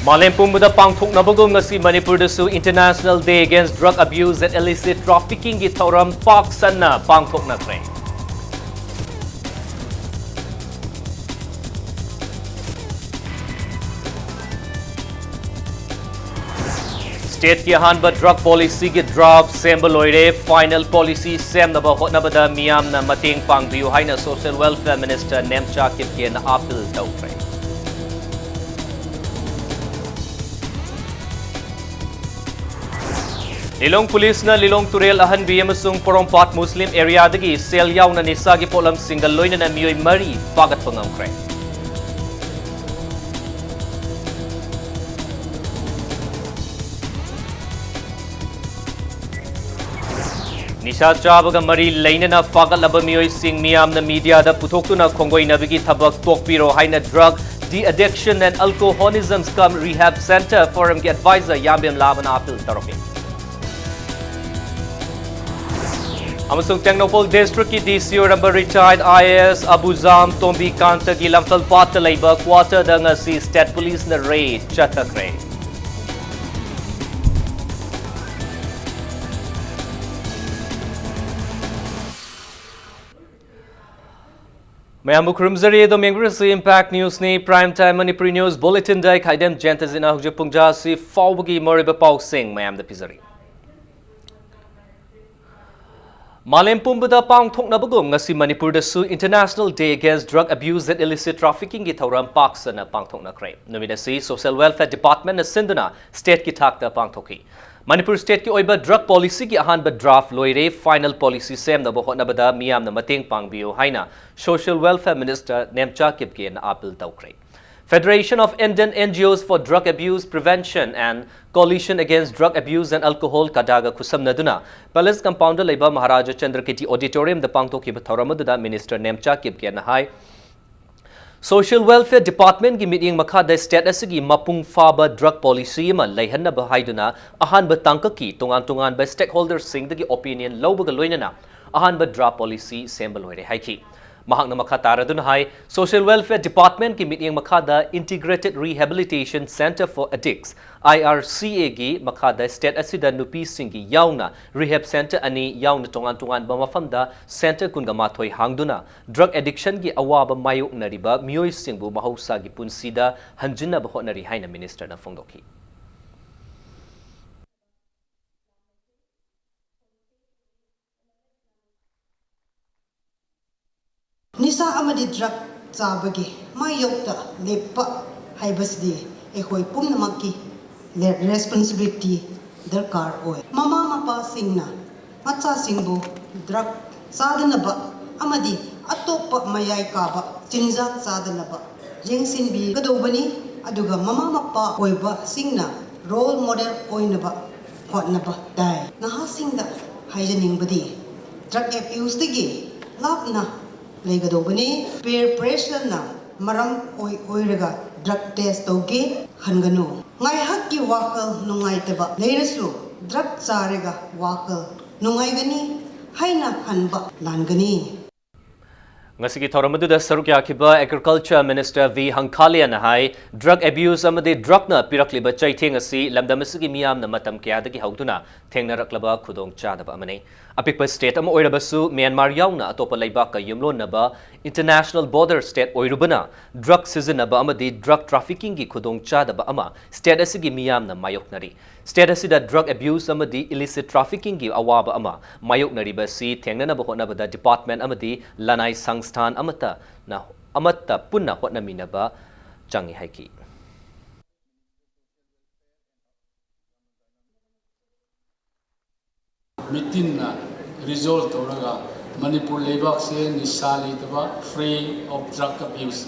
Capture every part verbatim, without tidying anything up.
ꯃꯥꯂꯦꯝ ꯄꯨꯝꯕꯗ ꯄꯥꯡꯊꯣꯛꯅꯕꯒꯨꯝ ꯉꯁꯤ ꯃꯅꯤꯄꯨꯔꯗꯁꯨ International Day Against Drug Abuse and Illicit Traffickingꯒꯤ ꯊꯧꯔꯝ ꯄꯥꯛ ꯁꯟꯅ ꯄꯥꯡꯊꯣꯛꯅꯈ꯭ꯔꯦ꯫ Stateꯀꯤ ꯑꯍꯥꯟꯕ drug policyꯒꯤ draft ꯁꯦꯝꯕ ꯂꯣꯏꯔꯦ꯫ Final policy ꯁꯦꯝꯅꯕ ꯍꯣꯠꯅꯕꯗ ꯃꯤꯌꯥꯝꯅ ꯃꯇꯦꯡ ꯄꯥꯡꯕꯤꯌꯨ ꯍꯥꯏꯅ Social Welfare Minister Nemcha ꯀꯤꯞꯒꯦꯅ appeal ꯇꯧꯈ꯭ꯔꯦ꯫ ꯂꯤꯂꯣꯡ ꯄꯨꯂꯤꯁꯅ ꯂꯤꯂꯣꯡ ꯇꯨꯔꯦꯜ ꯑꯍꯟꯕꯤ ꯑꯃꯁꯨꯡ ꯄꯣꯔꯣꯝꯄꯥꯠ ꯃꯨꯁꯂꯤꯝ ꯑꯦꯔꯤꯌꯥꯗꯒꯤ ꯁꯦꯜ ꯌꯥꯎꯅ ꯅꯤꯁꯥꯒꯤ ꯄꯣꯠꯂꯝꯁꯤꯡꯒ ꯂꯣꯏꯅꯅ ꯃꯤꯑꯣꯏ ꯃꯔꯤ ꯐꯥꯒꯠꯄ ꯉꯝꯈ꯭ꯔꯦ꯫ ꯅꯤꯁꯥ ꯆꯥꯕꯒ ꯃꯔꯤ ꯂꯩꯅꯅ ꯐꯥꯒꯠꯂꯕ ꯃꯤꯑꯣꯏꯁꯤꯡ ꯃꯤꯌꯥꯝꯅ ꯃꯤꯗꯤꯌꯥꯗ ꯄꯨꯊꯣꯛꯇꯨꯅ ꯈꯣꯡꯒꯣꯏꯅꯕꯒꯤ ꯊꯕꯛ ꯇꯣꯛꯄꯤꯔꯣ ꯍꯥꯏꯅ Drug, De-Addiction and Alcoholism cum Rehab Center Forumꯒꯤ advisor ꯌꯥꯝꯕꯦꯝ ꯂꯥꯕꯅ appeal ꯇꯧꯔꯛꯂꯤ꯫ ꯑꯃꯁꯨꯡ ꯇꯦꯡꯅꯧꯄꯜ districtꯀꯤ DC ꯑꯣꯏꯔꯝꯕ retired IAS ꯑꯕꯨꯖꯥꯝ ꯇꯣꯝꯕꯤꯀꯥꯟꯇꯒꯤ ꯂꯝꯐꯦꯜꯄꯥꯠꯇ ꯂꯩꯕ quarterꯗ ꯉꯁꯤ state policeꯅ raid ꯆꯠꯊꯈ꯭ꯔꯦ꯫ ꯃꯌꯥꯝꯕꯨ ꯈꯨꯔꯨꯝꯖꯔꯤ꯫ ꯑꯗꯣꯝ ꯌꯦꯡꯕꯤꯔꯤꯁꯤ Impact Newsꯅꯤ꯫ Prime Time Manipuri news bulletinꯗ ꯑꯩ ꯈꯥꯏꯗꯦꯝ ꯖꯌꯟꯇꯖꯤꯠꯅ ꯍꯧꯖꯤꯛ ꯄꯨꯡ ꯇꯔꯥ ꯑꯁꯤ ꯐꯥꯎꯕꯒꯤ ꯃꯔꯨꯑꯣꯏꯕ ꯄꯥꯎꯁꯤꯡ ꯃꯌꯥꯝꯗ ꯄꯤꯖꯔꯤ꯫ ꯃꯥꯂꯦꯝ ꯄꯨꯝꯕꯗ ꯄꯥꯡꯊꯣꯛꯅꯕꯒꯨꯝ ꯉꯁꯤ ꯃꯅꯤꯄꯨꯔꯗꯁꯨ International Day Against Drug Abuse and Illicit Traffickingꯒꯤ ꯊꯧꯔꯝ ꯄꯥꯛ ꯁꯟꯅ ꯄꯥꯡꯊꯣꯛꯅꯈ꯭ꯔꯦ꯫ ꯅꯨꯃꯤꯠ ꯑꯁꯤ Social Welfare Departmentꯅ ꯁꯤꯟꯗꯨꯅ stateꯀꯤ ꯊꯥꯛꯇ ꯄꯥꯡꯊꯣꯛꯈꯤ꯫ ꯃꯅꯤꯄꯨꯔ stateꯀꯤ ꯑꯣꯏꯕ drug policyꯒꯤ ꯑꯍꯥꯟꯕ draft ꯂꯣꯏꯔꯦ꯫ Final policy ꯁꯦꯝꯅꯕ ꯍꯣꯠꯅꯕꯗ ꯃꯤꯌꯥꯝꯅ ꯃꯇꯦꯡ ꯄꯥꯡꯕꯤꯌꯨ ꯍꯥꯏꯅ Social Welfare Minister Nemcha ꯀꯤꯞꯒꯦꯅ appeal ꯇꯧꯈ꯭ꯔꯦ꯫ Federation of Indian NGOs for Drug Abuse Prevention and Coalition Against Drug Abuse and Alcohol, CADAꯒ ꯈꯨꯠꯁꯝꯅꯗꯨꯅ Palace Compoundꯗ ꯂꯩꯕ ꯃꯍꯥꯔꯥꯖꯥ ꯆꯟꯗ꯭ꯔꯀꯤꯔꯇꯤ Auditoriumꯗ ꯄꯥꯡꯊꯣꯛꯈꯤꯕ ꯊꯧꯔꯝ ꯑꯗꯨꯗ Minister ꯅꯦꯝꯆꯥ ꯀꯤꯞꯒꯦꯅ ꯍꯥꯏ, Social Welfare Departmentꯀꯤ ꯃꯤꯠꯌꯦꯡ ꯃꯈꯥꯗ state ꯑꯁꯤꯒꯤ ꯃꯄꯨꯡ ꯐꯥꯕ drug policy ꯑꯃ ꯂꯩꯍꯟꯅꯕ ꯍꯥꯏꯗꯨꯅ ꯑꯍꯥꯟꯕ ꯇꯥꯡꯀꯛꯀꯤ ꯇꯣꯉꯥꯟ ꯇꯣꯉꯥꯟꯕ stakeholderꯁꯤꯡꯗꯒꯤ opinion ꯂꯧꯕꯒ ꯂꯣꯏꯅꯅ ꯑꯍꯥꯟꯕ draft policy ꯁꯦꯝꯕ ꯂꯣꯏꯔꯦ ꯍꯥꯏꯈꯤ꯫ ꯃꯍꯥꯛꯅ ꯃꯈꯥ ꯇꯥꯔꯗꯨꯅ ꯍꯥꯏ, Social Welfare Department ꯀꯤ ꯃꯤꯠꯌꯦꯡ ꯃꯈꯥꯗ Integrated Rehabilitation Centre for Addicts, I R C A ꯒꯤ ꯃꯈꯥꯗ state ꯑꯁꯤꯗ ꯅꯨꯄꯤꯁꯤꯡꯒꯤ ꯌꯥꯎꯅ rehab centre ꯑꯅꯤ ꯌꯥꯎꯅ ꯇꯣꯉꯥꯟ ꯇꯣꯉꯥꯟꯕ ꯃꯐꯝꯗ centre ꯀꯨꯟꯒ ꯃꯥꯊꯣꯏ ꯍꯥꯡꯗꯨꯅ drug addiction ꯒꯤ ꯑꯋꯥꯕ ꯃꯥꯌꯣꯛꯅꯔꯤꯕ ꯃꯤꯑꯣꯏꯁꯤꯡꯕꯨ ꯃꯍꯧꯁꯥꯒꯤ ꯄꯨꯟꯁꯤꯗ ꯍꯟꯖꯤꯟꯅꯕ ꯍꯣꯠꯅꯔꯤ ꯍꯥꯏꯅ minister ꯅ ꯐꯣꯡꯗꯣꯛꯈꯤ꯫ ꯅꯤꯁꯥ ꯑꯃꯗꯤ drug ꯆꯥꯕꯒꯤ ꯃꯥꯌꯣꯛꯇ ꯂꯦꯞꯄ ꯍꯥꯏꯕꯁꯤꯗꯤ ꯑꯩꯈꯣꯏ ꯄꯨꯝꯅꯃꯛꯀꯤ ꯂꯦ-, responsibility ꯗꯔꯀꯥꯔ ꯑꯣꯏ꯫ ꯃꯃꯥ ꯃꯄꯥꯁꯤꯡꯅ ꯃꯆꯥꯁꯤꯡꯕꯨ drug ꯆꯥꯗꯅꯕ ꯑꯃꯗꯤ ꯑꯇꯣꯞꯄ ꯃꯌꯥꯏ ꯀꯥꯕ ꯆꯤꯟꯖꯥꯛ ꯆꯥꯗꯅꯕ ꯌꯦꯡꯁꯤꯟꯕꯤꯒꯗꯧꯕꯅꯤ꯫ ꯑꯗꯨꯒ ꯃꯃꯥ ꯃꯄꯥ ꯑꯣꯏꯕꯁꯤꯡꯅ role model ꯑꯣꯏꯅꯕ ꯍꯣꯠꯅꯕ ꯇꯥꯏ꯫ ꯅꯍꯥꯁꯤꯡꯗ ꯍꯥꯏꯖꯅꯤꯡꯕꯗꯤ drug abuse ꯗꯒꯤ ꯂꯥꯞꯅ ꯂꯩꯒꯗꯧꯕꯅꯤ꯫ Peer pressure ꯅ ꯃꯔꯝ ꯑꯣꯏ-, ꯑꯣꯏꯔꯒ drug test ꯇꯧꯒꯦ ꯈꯟꯒꯅꯨ꯫ ꯉꯥꯏꯍꯥꯛꯀꯤ ꯋꯥꯈꯜ ꯅꯨꯡꯉꯥꯏꯇꯕ ꯂꯩꯔꯁꯨ drug ꯆꯥꯔꯒ ꯋꯥꯈꯜ ꯅꯨꯡꯉꯥꯏꯒꯅꯤ ꯍꯥꯏꯅ ꯈꯟꯕ ꯂꯥꯟꯒꯅꯤ꯫ ꯉꯁꯤꯒꯤ ꯊꯧꯔꯝ ꯑꯗꯨꯗ ꯁꯔꯨꯛ ꯌꯥꯈꯤꯕ Agriculture Minister V ꯍꯪꯈꯥꯂꯤꯌꯥꯅ ꯍꯥꯏ, drug abuse ꯑꯃꯗꯤ drug ꯅ ꯄꯤꯔꯛꯂꯤꯕ ꯆꯩꯊꯦꯡ ꯑꯁꯤ ꯂꯝꯗꯝ ꯑꯁꯤꯒꯤ ꯃꯤꯌꯥꯝꯅ ꯃꯇꯝ ꯀꯌꯥꯗꯒꯤ ꯍꯧꯗꯨꯅ ꯊꯦꯡꯅꯔꯛꯂꯕ ꯈꯨꯗꯣꯡꯆꯥꯗꯕ ꯑꯃꯅꯤ꯫ ꯑꯄꯤꯛꯄ state ꯑꯃ ꯑꯣꯏꯔꯕꯁꯨ ꯃ꯭ꯌꯥꯟꯃꯥꯔ ꯌꯥꯎꯅ ꯑꯇꯣꯞꯄ ꯂꯩꯕꯥꯛꯀ ꯌꯨꯝꯂꯣꯟꯅꯕ international border state ꯑꯣꯏꯔꯨꯕꯅ drug ꯁꯤꯖꯤꯟꯅꯕ ꯑꯃꯗꯤ drug trafficking ꯒꯤ ꯈꯨꯗꯣꯡꯆꯥꯗꯕ ꯑꯃ state ꯑꯁꯤꯒꯤ ꯃꯤꯌꯥꯝꯅ ꯃꯥꯌꯣꯛꯅꯔꯤ꯫ State ꯑꯁꯤꯗ drug abuse ꯑꯃꯗꯤ illicit trafficking ꯒꯤ ꯑꯋꯥꯕ ꯑꯃ ꯃꯥꯌꯣꯛꯅꯔꯤꯕ ꯑꯁꯤ ꯊꯦꯡꯅꯅꯕ ꯍꯣꯠꯅꯕꯗ department ꯑꯃꯗꯤ ꯂꯅꯥꯏ ꯁꯪꯁꯊꯥꯟ ꯑꯃꯠꯇꯅ, ꯑꯃꯠꯇ ꯄꯨꯟꯅ ꯍꯣꯠꯅꯃꯤꯟꯅꯕ ꯆꯪꯏ ꯍꯥꯏꯈꯤ꯫ ꯃꯤꯇꯤꯟꯅ resolve ꯇꯧꯔꯒ ꯃꯅꯤꯄꯨꯔ ꯂꯩꯕꯥꯛꯁꯦ ꯅꯤꯁꯥ ꯂꯩꯇꯕ, free of drug abuse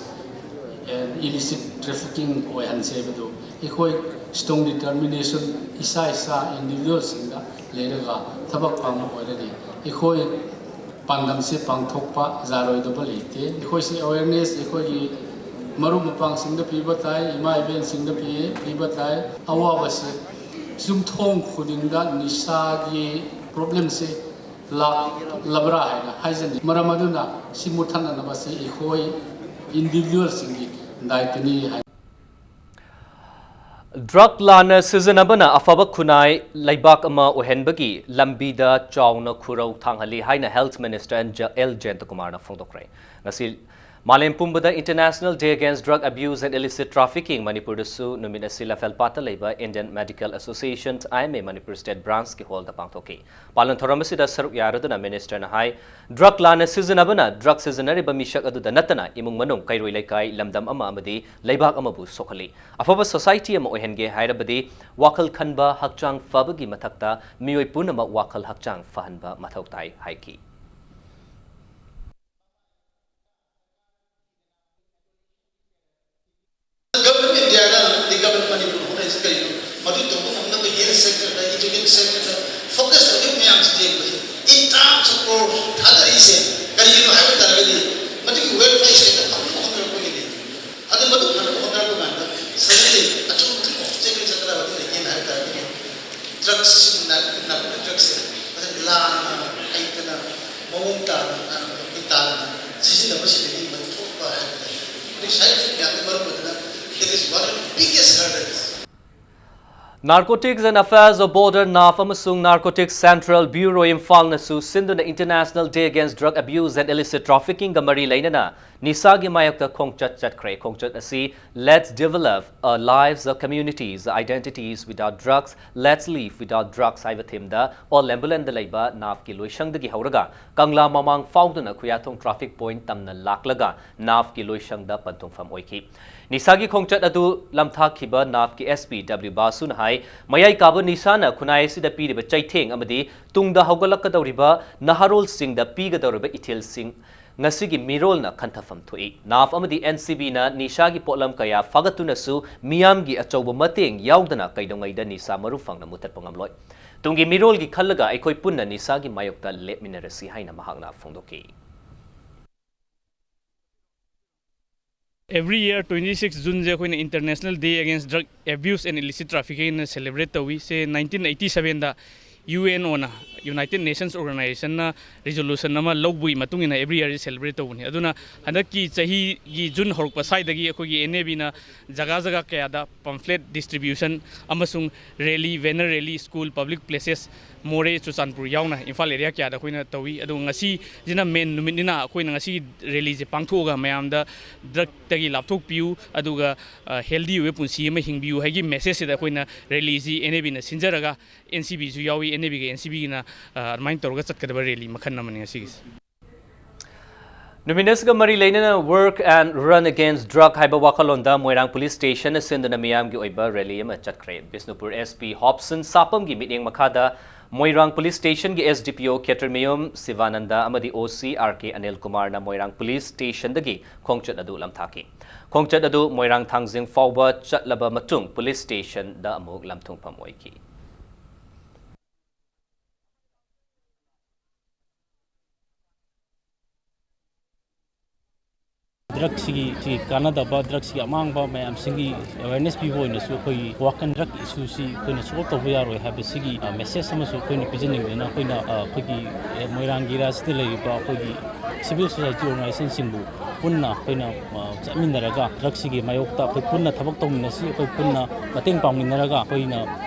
and illicit trafficking ꯑꯣꯏꯍꯟꯁꯦ ꯍꯥꯏꯕꯗꯨ ꯑꯩꯈꯣꯏ strong determination ꯏꯁꯥ ꯏꯁꯥ individual ꯁꯤꯡꯗ ꯂꯩꯔꯒ ꯊꯕꯛ ꯄꯥꯡꯕ ꯑꯣꯏꯔꯗꯤ ꯑꯩꯈꯣꯏ ꯄꯥꯟꯗꯝꯁꯦ ꯄꯥꯡꯊꯣꯛꯄ ꯌꯥꯔꯣꯏꯗꯕ ꯂꯩꯇꯦ꯫ ꯑꯩꯈꯣꯏꯁꯦ awareness ꯑꯩꯈꯣꯏꯒꯤ ꯃꯔꯨꯞ ꯃꯄꯥꯡꯁꯤꯡꯗ ꯄꯤꯕ ꯇꯥꯏ, ꯏꯃꯥ ꯏꯕꯦꯟꯁꯤꯡꯗ ꯄꯤ-, ꯄꯤꯕ ꯇꯥꯏ꯫ ꯑꯋꯥꯕꯁꯦ ꯌꯨꯝꯊꯣꯡ ꯈꯨꯗꯤꯡꯗ ꯅꯤꯁꯥꯒꯤ problemꯁꯦ ꯂꯥꯛꯂꯕ꯭ꯔꯥ ꯍꯥꯏꯅ ꯍꯥꯏꯖꯅꯤꯡꯏ꯫ ꯃꯔꯝ ꯑꯗꯨꯅ ꯁꯤ ꯃꯨꯠꯊꯠꯅꯅꯕꯁꯤ ꯑꯩꯈꯣꯏ individualꯁꯤꯡꯒꯤ ꯗꯥꯏꯇꯅꯤ ꯍꯥꯏ꯫ Drug ꯂꯥꯟꯅ ꯁꯤꯖꯤꯟꯅꯕꯅ ꯑꯐꯕ ꯈꯨꯟꯅꯥꯏ ꯂꯩꯕꯥꯛ ꯑꯃ ꯑꯣꯏꯍꯟꯕꯒꯤ ꯂꯝꯕꯤꯗ ꯆꯥꯎꯅ ꯈꯨꯔꯧ ꯊꯥꯡꯍꯜꯂꯤ ꯍꯥꯏꯅ Health Minister ꯑꯦꯜ ꯖꯌꯟꯇꯀꯨꯃꯥꯔꯅ ꯐꯣꯡꯗꯣꯛꯈ꯭ꯔꯦ꯫ ꯉꯁꯤ ꯃꯥꯂꯦꯝ ꯄꯨꯝꯕꯗ International Day Against Drug Abuse and Illicit Trafficking ꯃꯅꯤꯄꯨꯔꯗꯁꯨ ꯅꯨꯃꯤꯠ ꯑꯁꯤ ꯂꯝꯐꯦꯜꯄꯥꯠꯇ ꯂꯩꯕ Indian Medical Association, I M A, Manipur State Branchꯀꯤ hallꯗ ꯄꯥꯡꯊꯣꯛꯈꯤ꯫ ꯄꯥꯂꯟ ꯊꯧꯔꯝ ꯑꯁꯤꯗ ꯁꯔꯨꯛ ꯌꯥꯔꯗꯨꯅ ministerꯅ ꯍꯥꯏ, drug ꯂꯥꯟꯅ ꯁꯤꯖꯤꯟꯅꯕꯅ drug ꯁꯤꯖꯤꯟꯅꯔꯤꯕ ꯃꯤꯁꯛ ꯑꯗꯨꯗ ꯅꯠꯇꯅ ꯏꯃꯨꯡ ꯃꯅꯨꯡ, ꯀꯩꯔꯣꯏ ꯂꯩꯀꯥꯏ, ꯂꯝꯗꯝ ꯑꯃ ꯑꯃꯗꯤ ꯂꯩꯕꯥꯛ ꯑꯃꯕꯨ ꯁꯣꯛꯍꯜꯂꯤ꯫ ꯑꯐꯕ society ꯑꯃ ꯑꯣꯏꯍꯟꯒꯦ ꯍꯥꯏꯔꯕꯗꯤ ꯋꯥꯈꯜ ꯈꯟꯕ, ꯍꯛꯆꯥꯡ ꯐꯕꯒꯤ ꯃꯊꯛꯇ ꯃꯤꯑꯣꯏ ꯄꯨꯝꯅꯃꯛ ꯋꯥꯈꯜ ꯍꯛꯆꯥꯡ ꯐꯍꯟꯕ ꯃꯊꯧ ꯇꯥꯏ ꯍꯥꯏꯈꯤ꯫ Government of India ꯅ ꯑꯃꯗꯤ Government of Manipur ꯅ ꯍꯣꯠꯅꯔꯤꯁꯤ ꯀꯔꯤꯅꯣ? ꯃꯗꯨ ꯇꯧꯕ ꯉꯝꯅꯕ health sector ꯗ, education sector ꯗ focus ꯇꯧꯔꯤꯕ ꯃꯌꯥꯝꯁꯤ ꯌꯦꯡꯕꯁꯤ, in terms of crore ꯊꯥꯗꯔꯤꯁꯦ ꯀꯔꯤꯒꯤꯅꯣ ꯍꯥꯏꯕ ꯇꯥꯔꯒꯗꯤ, ꯃꯗꯨꯒꯤ welfare state ꯇ ꯐꯪꯅꯕ ꯍꯣꯠꯅꯔꯛꯄꯒꯤꯅꯤ꯫ ꯑꯗꯨ ꯃꯗꯨ ꯐꯪꯅꯕ ꯍꯣꯠꯅꯔꯛꯄ ꯀꯥꯟꯗ suddenly ꯑꯆꯧꯕ ꯑꯃ obstacle ꯆꯠꯀꯗꯕ ꯑꯗꯨ ꯂꯩꯒꯦꯅ ꯍꯥꯏꯕ ꯇꯥꯔꯒꯗꯤ, drugs ꯁꯤ, narcotic drugs ꯁꯦ ꯃꯁꯤ ꯂꯥꯟꯅ, ꯍꯩꯇꯅ, ꯃꯑꯣꯡ ꯇꯥꯗꯅ, ꯇꯥꯗꯅ ꯁꯤꯖꯤꯟꯅꯕꯁꯤꯗꯒꯤ ꯃꯟꯊꯣꯛꯄ ꯍꯥꯏꯕ ꯇꯥꯏ꯫ ꯃꯗꯨꯒꯤ side effect ꯃꯌꯥꯝꯗꯨ ꯃꯔꯝ ꯑꯣꯏꯗꯨꯅ, that is one of the biggest hurdles. Narcotics and Affairs of Border, NAF, ꯑꯃꯁꯨꯡ Narcotics Central Bureau ꯏꯝꯐꯥꯜꯅꯁꯨ ꯁꯤꯟꯗꯨꯅ International Day Against Drug Abuse and Illicit Traffickingꯒ ꯃꯔꯤ ꯂꯩꯅꯅ ꯅꯤꯁꯥꯒꯤ ꯃꯥꯌꯣꯛꯇ ꯈꯣꯡꯆꯠ ꯆꯠꯈ꯭ꯔꯦ꯫ ꯈꯣꯡꯆꯠ ꯑꯁꯤ Let's Develop a Lives, a Communities, Identities Without Drugs, Let's Live Without Drugs ꯍꯥꯏꯕ themeꯗ ꯑꯣꯜ ꯂꯦꯝꯕꯨꯂꯦꯟꯗ ꯂꯩꯕ NAFꯀꯤ ꯂꯣꯏꯁꯪꯗꯒꯤ ꯍꯧꯔꯒ ꯀꯪꯂꯥ ꯃꯃꯥꯡ ꯐꯥꯎꯗꯨꯅ ꯈꯨꯌꯥꯊꯣꯡ traffic point ꯇꯝꯅ ꯂꯥꯛꯂꯒ NAFꯀꯤ ꯂꯣꯏꯁꯪꯗ ꯄꯟꯊꯨꯡꯐꯝ ꯑꯣꯏꯈꯤ꯫ ꯅꯤꯁꯥꯒꯤ ꯈꯣꯡꯆꯠ ꯑꯗꯨ ꯂꯝꯊꯥꯈꯤꯕ NAFꯀꯤ S P W ꯕꯥꯁꯨꯅ ꯍꯥꯏ, ꯃꯌꯥꯏ ꯀꯥꯕ ꯅꯤꯁꯥꯅ ꯈꯨꯟꯅꯥꯏ ꯑꯁꯤꯗ ꯄꯤꯔꯤꯕ ꯆꯩꯊꯦꯡ ꯑꯃꯗꯤ ꯇꯨꯡꯗ ꯍꯧꯒꯠꯂꯛꯀꯗꯧꯔꯤꯕ ꯅꯍꯥꯔꯣꯜꯁꯤꯡꯗ ꯄꯤꯒꯗꯧꯔꯤꯕ ꯏꯊꯤꯜꯁꯤꯡ ꯉꯁꯤꯒꯤ ꯃꯤꯔꯣꯜꯅ ꯈꯟꯊꯐꯝ ꯊꯣꯛꯏ꯫ NAF ꯑꯃꯗꯤ N C Bꯅ ꯅꯤꯁꯥꯒꯤ ꯄꯣꯠꯂꯝ ꯀꯌꯥ ꯐꯥꯒꯠꯇꯨꯅꯁꯨ ꯃꯤꯌꯥꯝꯒꯤ ꯑꯆꯧꯕ ꯃꯇꯦꯡ ꯌꯥꯎꯗꯅ ꯀꯩꯗꯧꯉꯩꯗ ꯅꯤꯁꯥ ꯃꯔꯨ ꯐꯪꯅ ꯃꯨꯊꯠꯄ ꯉꯝꯂꯣꯏ꯫ ꯇꯨꯡꯒꯤ ꯃꯤꯔꯣꯜꯒꯤ ꯈꯜꯂꯒ ꯑꯩꯈꯣꯏ ꯄꯨꯟꯅ ꯅꯤꯁꯥꯒꯤ ꯃꯥꯌꯣꯛꯇ ꯂꯦꯞꯃꯤꯟꯅꯔꯁꯤ ꯍꯥꯏꯅ ꯃꯍꯥꯛꯅ ꯐꯣꯡꯗꯣꯛꯈꯤ꯫ Every year twenty six Juneꯁꯦ ꯑꯩꯈꯣꯏꯅ International Day Against Drug Abuse and Illicit Trafficking ꯍꯥꯏꯅ celebrate ꯇꯧꯏ꯫ ꯁꯦ nineteen eighty sevenꯗ UNOꯅ United Nations Organizationꯅ resolution ꯑꯃ ꯂꯧꯕꯒꯤ ꯃꯇꯨꯡ ꯏꯟꯅ every year celebrate ꯇꯧꯕꯅꯤ꯫ ꯑꯗꯨꯅ ꯍꯟꯗꯛꯀꯤ ꯆꯍꯤꯒꯤ June ꯍꯧꯔꯛꯄ ꯁ꯭ꯋꯥꯏꯗꯒꯤ ꯑꯩꯈꯣꯏꯒꯤ N A Bꯅ ꯖꯒꯥ ꯖꯒꯥ ꯀꯌꯥꯗ pamphlet distribution ꯑꯃꯁꯨꯡ rally, banner rally, school, public places, ꯃꯣꯔꯦ, ꯆꯨꯔꯆꯥꯟꯄꯨꯔ ꯌꯥꯎꯅ ꯏꯝꯐꯥꯜ area ꯀꯌꯥꯗ ꯑꯩꯈꯣꯏꯅ ꯇꯧꯏ꯫ ꯑꯗꯨꯒ ꯉꯁꯤꯁꯤꯅ main ꯅꯨꯃꯤꯠꯅꯤꯅ ꯑꯩꯈꯣꯏꯅ ꯉꯁꯤꯒꯤ rallyꯁꯦ ꯄꯥꯡꯊꯣꯛꯑꯒ ꯃꯌꯥꯝꯗ drugꯇꯒꯤ ꯂꯥꯞꯊꯣꯛꯄꯤꯌꯨ, ꯑꯗꯨꯒ, ꯑ, healthy ꯑꯣꯏꯕ ꯄꯨꯟꯁꯤ ꯑꯃ ꯍꯤꯡꯕꯤꯌꯨ ꯍꯥꯏꯒꯤ messageꯁꯤꯗ ꯑꯩꯈꯣꯏꯅ rallyꯁꯤ N A Bꯅ ꯁꯤꯟꯖꯔꯒ N C Bꯁꯨ ꯌꯥꯎꯏ, N A Bꯒ N C Bꯒꯤꯅ, ꯑ, ꯑꯗꯨꯃꯥꯏꯅ ꯇꯧꯔꯒ ꯆꯠꯀꯗꯕ rally ꯃꯈꯜ ꯑꯃꯅꯤ ꯉꯁꯤꯒꯤꯁꯦ꯫ ꯅꯨꯃꯤꯠ ꯑꯁꯤꯒ ꯃꯔꯤ ꯂꯩꯅꯅ Work and Run Against Drug ꯍꯥꯏꯕ ꯋꯥꯈꯜꯂꯣꯟꯗ ꯃꯣꯏꯔꯥꯡ police stationꯅ ꯁꯤꯟꯗꯨꯅ ꯃꯤꯌꯥꯝꯒꯤ ꯑꯣꯏꯕ rally ꯑꯃ ꯆꯠꯈ꯭ꯔꯦ꯫ ꯕꯤꯁꯅꯨꯄꯨꯔ S P ꯍꯣꯞꯁꯟ ꯁꯥꯄꯝꯒꯤ ꯃꯤꯠꯌꯦꯡ ꯃꯈꯥꯗ ꯃꯣꯏꯔꯥꯡ police stationꯒꯤ S D P O ꯈꯦꯇ꯭ꯔꯤꯃꯌꯨꯝ ꯁꯤꯕꯥꯅꯟꯗ ꯑꯃꯗꯤ O C R K Anil ꯀꯨꯃꯥꯔꯅ ꯃꯣꯏꯔꯥꯡ police stationꯗꯒꯤ ꯈꯣꯡꯆꯠ ꯑꯗꯨ ꯂꯝꯊꯥꯈꯤ꯫ ꯈꯣꯡꯆꯠ ꯑꯗꯨ ꯃꯣꯏꯔꯥꯡ ꯊꯥꯡꯖꯤꯡ ꯐꯥꯎꯕ ꯆꯠꯂꯕ ꯃꯇꯨꯡ police stationꯗ ꯑꯃꯨꯛ ꯂꯝꯊꯨꯡꯐꯝ ꯑꯣꯏꯈꯤ꯫ Drugꯁꯤꯒꯤ, ꯁꯤꯒꯤ ꯀꯥꯟꯅꯗꯕ, drugꯁꯤꯒꯤ ꯑꯃꯥꯡꯕ ꯃꯌꯥꯝꯁꯤꯒꯤ awareness ꯄꯤꯕ ꯑꯣꯏꯅꯁꯨ ꯑꯩꯈꯣꯏꯒꯤ Work and Drug issueꯁꯤ ꯑꯩꯈꯣꯏꯅ solve ꯇꯧꯕ ꯌꯥꯔꯣꯏ ꯍꯥꯏꯕꯁꯤꯒꯤ, ꯑ, message ꯑꯃꯁꯨ ꯑꯩꯈꯣꯏꯅ ꯄꯤꯖꯅꯤꯡꯗꯅ ꯑꯩꯈꯣꯏꯅ, ꯑ, ꯑꯩꯈꯣꯏꯒꯤ, ꯑ, ꯃꯣꯏꯔꯥꯡꯒꯤ area ꯁꯤꯗ ꯂꯩꯔꯤꯕ ꯑꯩꯈꯣꯏꯒꯤ civil society organizationꯁꯤꯡꯕꯨ ꯄꯨꯟꯅ ꯑꯩꯈꯣꯏꯅ, ꯑ, ꯆꯠꯃꯤꯟꯅꯔꯒ drugꯁꯤꯒꯤ ꯃꯥꯌꯣꯛꯇ ꯑꯩꯈꯣꯏ ꯄꯨꯟꯅ ꯊꯕꯛ ꯇꯧꯃꯤꯟꯅꯁꯤ, ꯑꯩꯈꯣꯏ ꯄꯨꯟꯅ ꯃꯇꯦꯡ ꯄꯥꯡꯃꯤꯟꯅꯔꯒ ꯑꯩꯈꯣꯏꯅ,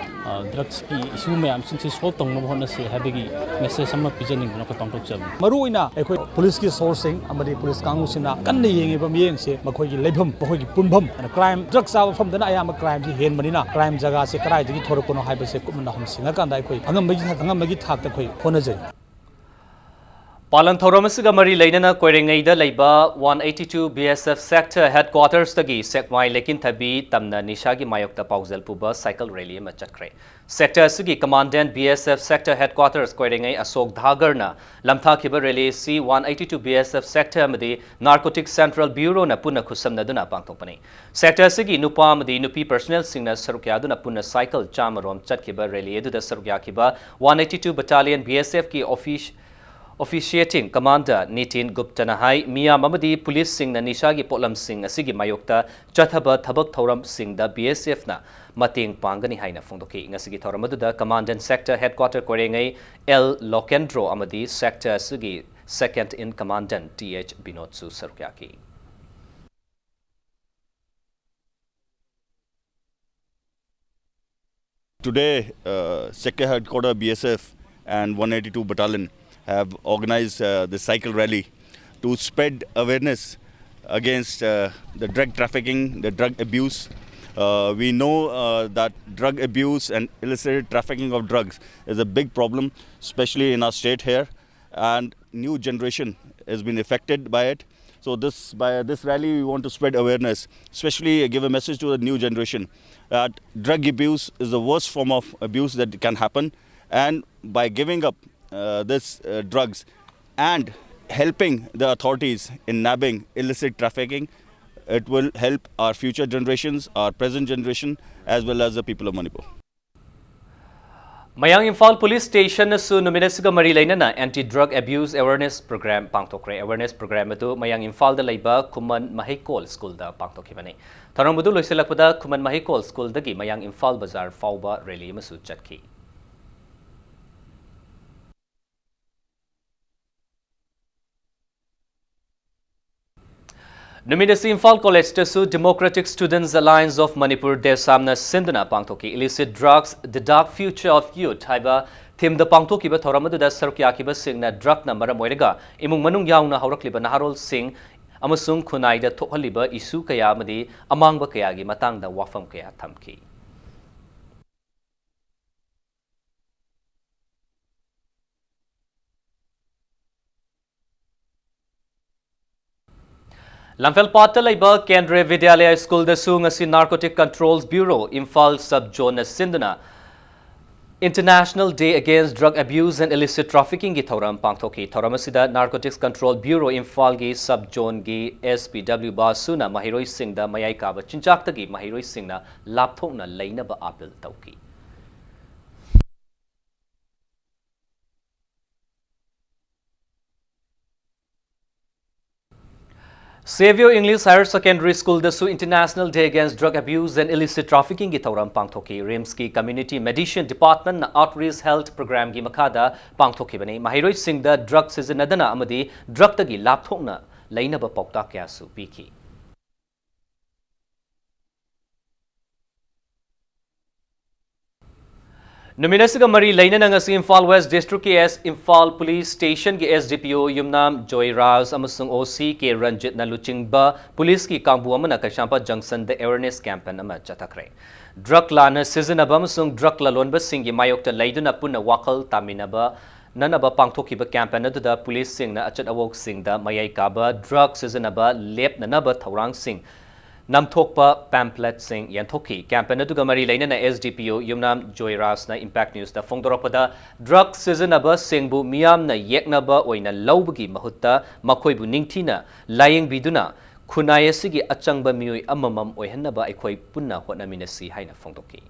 ꯑ, drugꯁꯀꯤ issue ꯃꯌꯥꯝꯁꯤꯡꯁꯤ solve ꯇꯧꯅꯕ ꯍꯣꯠꯅꯁꯤ ꯍꯥꯏꯕꯒꯤ message ꯑꯃ ꯄꯤꯖꯅꯤꯡꯗꯨꯅ ꯑꯩꯈꯣꯏ ꯄꯥꯡꯊꯣꯛꯆꯕꯅꯤ꯫ ꯃꯔꯨꯑꯣꯏꯅ ꯑꯩꯈꯣꯏ policeꯀꯤ sourceꯁꯤꯡ ꯑꯃꯗꯤ police ꯀꯥꯡꯕꯨꯁꯤꯡꯅ ꯀꯟꯅ ꯌꯦꯡꯉꯤꯕ ꯃꯤꯠꯌꯦꯡꯁꯦ ꯃꯈꯣꯏꯒꯤ ꯂꯩꯐꯝ, ꯃꯈꯣꯏꯒꯤ ꯄꯨꯟꯐꯝ, ꯑꯗꯨꯅ crime, drug ꯆꯥꯕ ꯃꯐꯝꯗꯅ ꯑꯌꯥꯝꯕ crimeꯁꯤ ꯍꯦꯟꯕꯅꯤꯅ, crime ꯖꯒꯥꯁꯦ ꯀꯗꯥꯏꯗꯒꯤ ꯊꯣꯔꯛꯄꯅꯣ ꯍꯥꯏꯕꯁꯦ ꯀꯨꯞꯅ ꯅꯥꯍꯨꯝꯁꯤꯡꯉꯀꯥꯟꯗ ꯑꯩꯈꯣꯏ ꯑꯉꯝꯕꯒꯤ, ꯑꯉꯝꯕꯒꯤ ꯊꯥꯛꯇ ꯑꯩꯈꯣꯏ ꯍꯣꯠꯅꯖꯔꯤ꯫ ꯄꯥꯂꯟ ꯊꯧꯔꯝ ꯑꯁꯤꯒ ꯃꯔꯤ ꯂꯩꯅꯅ ꯀꯣꯏꯔꯦꯡꯉꯩꯗ ꯂꯩꯕ one eighty two B S F sector headquartersꯇꯒꯤ ꯁꯦꯛꯃꯥꯏ ꯂꯩꯀꯤꯟꯊꯕꯤ ꯇꯝꯅ ꯅꯤꯁꯥꯒꯤ ꯃꯥꯌꯣꯛꯇ ꯄꯥꯎꯖꯦꯜ ꯄꯨꯕ cycle rally ꯑꯃ ꯆꯠꯈ꯭ꯔꯦ꯫ Sector ꯑꯁꯤꯒꯤ commandant B S F sector headquarters ꯀꯣꯏꯔꯦꯡꯉꯩ ꯑꯁꯣꯛ ꯙꯥꯒꯔꯅ ꯂꯝꯊꯥꯈꯤꯕ rally ꯑꯁꯤ one eighty two B S F sector ꯑꯃꯗꯤ Narcotic Central Bureauꯅ ꯄꯨꯟꯅ ꯈꯨꯠꯁꯝꯅꯗꯨꯅ ꯄꯥꯡꯊꯣꯛꯄꯅꯤ꯫ Sector ꯑꯁꯤꯒꯤ ꯅꯨꯄꯥ ꯑꯃꯗꯤ ꯅꯨꯄꯤ personnelꯁꯤꯡꯅ ꯁꯔꯨꯛ ꯌꯥꯗꯨꯅ ꯄꯨꯟꯅ cycle ꯆꯥꯝꯃ ꯔꯣꯝ ꯆꯠꯈꯤꯕ rally ꯑꯗꯨꯗ ꯁꯔꯨꯛ ꯌꯥꯈꯤꯕ one eighty two Battalion B S Fꯀꯤ office, Officiating Commander Nitin Guptana ꯍꯥꯏ, ꯃꯤꯌꯥꯝ ꯑꯃꯗꯤ ꯄꯨꯂꯤꯁꯁꯤꯡꯅ ꯅꯤꯁꯥꯒꯤ ꯄꯣꯠꯂꯝꯁꯤꯡ ꯑꯁꯤꯒꯤ ꯃꯥꯌꯣꯛꯇ ꯆꯠꯊꯕ ꯊꯕꯛ ꯊꯧꯔꯝꯁꯤꯡꯗ BSFꯅ ꯃꯇꯦꯡ ꯄꯥꯡꯒꯅꯤ ꯍꯥꯏꯅ ꯐꯣꯡꯗꯣꯛꯈꯤ꯫ ꯉꯁꯤꯒꯤ ꯊꯧꯔꯝ ꯑꯗꯨꯗ Commandant Sector Headquarter ꯀꯣꯏꯔꯦꯡꯉꯩ L ꯂꯣꯀꯦꯟꯗ꯭ꯔꯣ ꯑꯃꯗꯤ Sector ꯑꯁꯤꯒꯤ Second in Commandant Th ꯕꯤꯅꯣꯗꯁꯨ ꯁꯔꯨꯛ ꯌꯥꯈꯤ꯫ Today, uh, Sector Headquarter BSF and one eighty-two Battalion have organized, uh, this cycle rally to spread awareness against, uh, the drug trafficking, the drug abuse. Uh, we know, uh, that drug abuse and illicit trafficking of drugs is a big problem, especially in our state here, and new generation has been affected by it. So this, by this rally, we want to spread awareness, especially give a message to the new generation that drug abuse is the worst form of abuse that can happen, and by giving up, uh, this, uh, drugs and helping the authorities in nabbing illicit trafficking, it will help our future generations, our present generation, as well as the people of Manipur. ꯃꯌꯥꯡ Imphal police ꯁ꯭ꯇꯦꯁꯟꯅꯁꯨ ꯅꯨꯃꯤꯠ ꯑꯁꯤꯒ ꯃꯔꯤ ꯂꯩꯅꯅ Anti Drug Abuse Awareness Program ꯄꯥꯡꯊꯣꯛꯈ꯭ꯔꯦ꯫ Awareness program ꯑꯗꯨ ꯃꯌꯥꯡ ꯏꯝꯐꯥꯜꯗ ꯂꯩꯕ ꯈꯨꯃꯟ ꯃꯍꯩꯀꯣꯜ ꯁ꯭ꯀꯨꯜꯗ ꯄꯥꯡꯊꯣꯛꯈꯤꯕꯅꯤ꯫ ꯊꯧꯔꯝ ꯑꯗꯨ ꯂꯣꯏꯁꯤꯜꯂꯛꯄꯗ ꯈꯨꯃꯟ ꯃꯍꯩꯀꯣꯜ ꯁ꯭ꯀꯨꯜꯗꯒꯤ ꯃꯌꯥꯡ ꯏꯝꯐꯥꯜ ꯕꯖꯥꯔ ꯐꯥꯎꯕ ꯔꯦꯂꯤ ꯑꯃꯁꯨ ꯆꯠꯈꯤ꯫ ꯅꯨꯃꯤꯠ ꯑꯁꯤ Imphal ꯀꯣꯂꯦꯖꯇꯁꯨ Democratic Students Alliance of Manipur, ꯗꯦꯁꯥꯝꯅ ꯁꯤꯟꯗꯨꯅ ꯄꯥꯡꯊꯣꯛꯈꯤ꯫ Illicit Drugs, The Dark Future of Youth ꯍꯥꯏꯕ ꯊꯤꯝꯗ ꯄꯥꯡꯊꯣꯛꯈꯤꯕ ꯊꯧꯔꯝ ꯑꯗꯨꯗ ꯁꯔꯨꯛ ꯌꯥꯈꯤꯕꯁꯤꯡꯅ ꯗ꯭ꯔꯒꯅ ꯃꯔꯝ ꯑꯣꯏꯔꯒ ꯏꯃꯨꯡ ꯃꯅꯨꯡ ꯌꯥꯎꯅ ꯍꯧꯔꯛꯂꯤꯕ ꯅꯍꯥꯔꯣꯜꯁꯤꯡ ꯑꯃꯁꯨꯡ ꯈꯨꯟꯅꯥꯏꯗ ꯊꯣꯛꯍꯜꯂꯤꯕ ꯏꯁꯨ ꯀꯌꯥ ꯑꯃꯗꯤ ꯑꯃꯥꯡꯕ ꯀꯌꯥꯒꯤ ꯃꯇꯥꯡꯗ ꯋꯥꯐꯝ ꯀꯌꯥ ꯊꯝꯈꯤ꯫ ꯂꯝꯐꯦꯜꯄꯥꯠꯇ ꯂꯩꯕ ꯀꯦꯟꯗ꯭ꯔꯤꯌ ꯕꯤꯗ꯭ꯌꯥꯂꯌ ꯁ꯭ꯀꯨꯜꯗꯁꯨ ꯉꯁꯤ Narcotic Control Bureau Imphal sub ꯖꯣꯟꯅ ꯁꯤꯟꯗꯨꯅ International Day Against Drug Abuse and Illicit Traffickingꯒꯤ ꯊꯧꯔꯝ ꯄꯥꯡꯊꯣꯛꯈꯤ꯫ ꯊꯧꯔꯝ ꯑꯁꯤꯗ Narcotics Control Bureau ꯏꯝꯐꯥꯜꯒꯤ ꯁꯕ ꯖꯣꯟꯒꯤ SP W ꯕꯥꯁꯨꯅ ꯃꯍꯩꯔꯣꯏꯁꯤꯡꯗ ꯃꯌꯥꯏ ꯀꯥꯕ ꯆꯤꯟꯖꯥꯛꯇꯒꯤ ꯃꯍꯩꯔꯣꯏꯁꯤꯡꯅ ꯂꯥꯞꯊꯣꯛꯅ ꯂꯩꯅꯕ ꯑꯥꯄꯤꯜ ꯇꯧꯈꯤ꯫ Savio English Higher Secondary School ꯗꯁꯨ International Day Against Drug Abuse and Illicit Trafficking ꯒꯤ ꯊꯧꯔꯝ ꯄꯥꯡꯊꯣꯛꯈꯤ꯫ ꯔꯤꯝꯁꯀꯤ Community Medicine Department ꯅ Outreach Health Program ꯒꯤ ꯃꯈꯥꯗ ꯄꯥꯡꯊꯣꯛꯈꯤꯕꯅꯤ꯫ ꯃꯍꯩꯔꯣꯏꯁꯤꯡꯗ drug ꯁꯤꯖꯤꯟꯅꯗꯅ ꯑꯃꯗꯤ drug ꯇꯒꯤ ꯂꯥꯞꯊꯣꯛꯅ ꯂꯩꯅꯕ ꯄꯥꯎꯇꯥꯛ ꯀꯌꯥꯁꯨ ꯄꯤꯈꯤ꯫ ꯅꯨꯃꯤꯠ ꯑꯁꯤꯒ ꯃꯔꯤ ꯂꯩꯅꯅ ꯉꯁꯤ ꯏꯝꯐꯥꯜ West District ꯀꯤ S, ꯏꯝꯐꯥꯜ Police Station ꯒꯤ S D P O ꯌꯨꯝꯅꯥꯝ ꯖꯣꯏꯔꯥꯖ ꯑꯃꯁꯨꯡ O C K ꯔꯟꯖꯤꯠꯅ ꯂꯨꯆꯤꯡꯕ ꯄꯨꯂꯤꯁꯀꯤ ꯀꯥꯡꯕꯨ ꯑꯃꯅ ꯀꯩꯁꯥꯝꯄꯥꯠ ꯖꯪꯁꯟꯗ awareness campaign ꯑꯃ ꯆꯠꯊꯈ꯭ꯔꯦ꯫ Drug ꯂꯥꯟꯅ ꯁꯤꯖꯤꯟꯅꯕ ꯑꯃꯁꯨꯡ drug ꯂꯂꯣꯟꯕꯁꯤꯡꯒꯤ ꯃꯥꯌꯣꯛꯇ ꯂꯩꯗꯨꯅ ꯄꯨꯟꯅ ꯋꯥꯈꯜ ꯇꯥꯃꯤꯟꯅꯕ, ꯅꯅꯕ ꯄꯥꯡꯊꯣꯛꯈꯤꯕ campaign ꯑꯗꯨꯗ ꯄꯨꯂꯤꯁꯁꯤꯡꯅ ꯑꯆꯠ ꯑꯋꯣꯛꯁꯤꯡꯗ ꯃꯌꯥꯏ ꯀꯥꯕ drug ꯁꯤꯖꯤꯟꯅꯕ ꯂꯦꯞꯅꯅꯕ ꯊꯧꯔꯥꯡꯁꯤꯡ ꯅꯝꯊꯣꯛꯄ pamphlets ꯁꯤꯡ ꯌꯦꯟꯊꯣꯛꯈꯤ꯫ Campaign ꯑꯗꯨꯒ ꯃꯔꯤ ꯂꯩꯅꯅ S D P O ꯌꯨꯝꯅꯥꯝ ꯖꯣꯏꯔꯥꯖꯅ Impact News ꯇ ꯐꯣꯡꯗꯣꯔꯛꯄꯗ, drug ꯁꯤꯖꯤꯟꯅꯕꯁꯤꯡꯕꯨ ꯃꯤꯌꯥꯝꯅ ꯌꯦꯛꯅꯕ ꯑꯣꯏꯅ ꯂꯧꯕꯒꯤ ꯃꯍꯨꯠꯇ ꯃꯈꯣꯏꯕꯨ ꯅꯤꯡꯊꯤꯅ ꯂꯥꯌꯦꯡꯕꯤꯗꯨꯅ ꯈꯨꯟꯅꯥꯏ ꯑꯁꯤꯒꯤ ꯑꯆꯪꯕ ꯃꯤꯑꯣꯏ ꯑꯃꯃꯝ ꯑꯣꯏꯍꯟꯅꯕ ꯑꯩꯈꯣꯏ ꯄꯨꯟꯅ ꯍꯣꯠꯅꯃꯤꯟꯅꯁꯤ ꯍꯥꯏꯅ ꯐꯣꯡꯗꯣꯛꯈꯤ꯫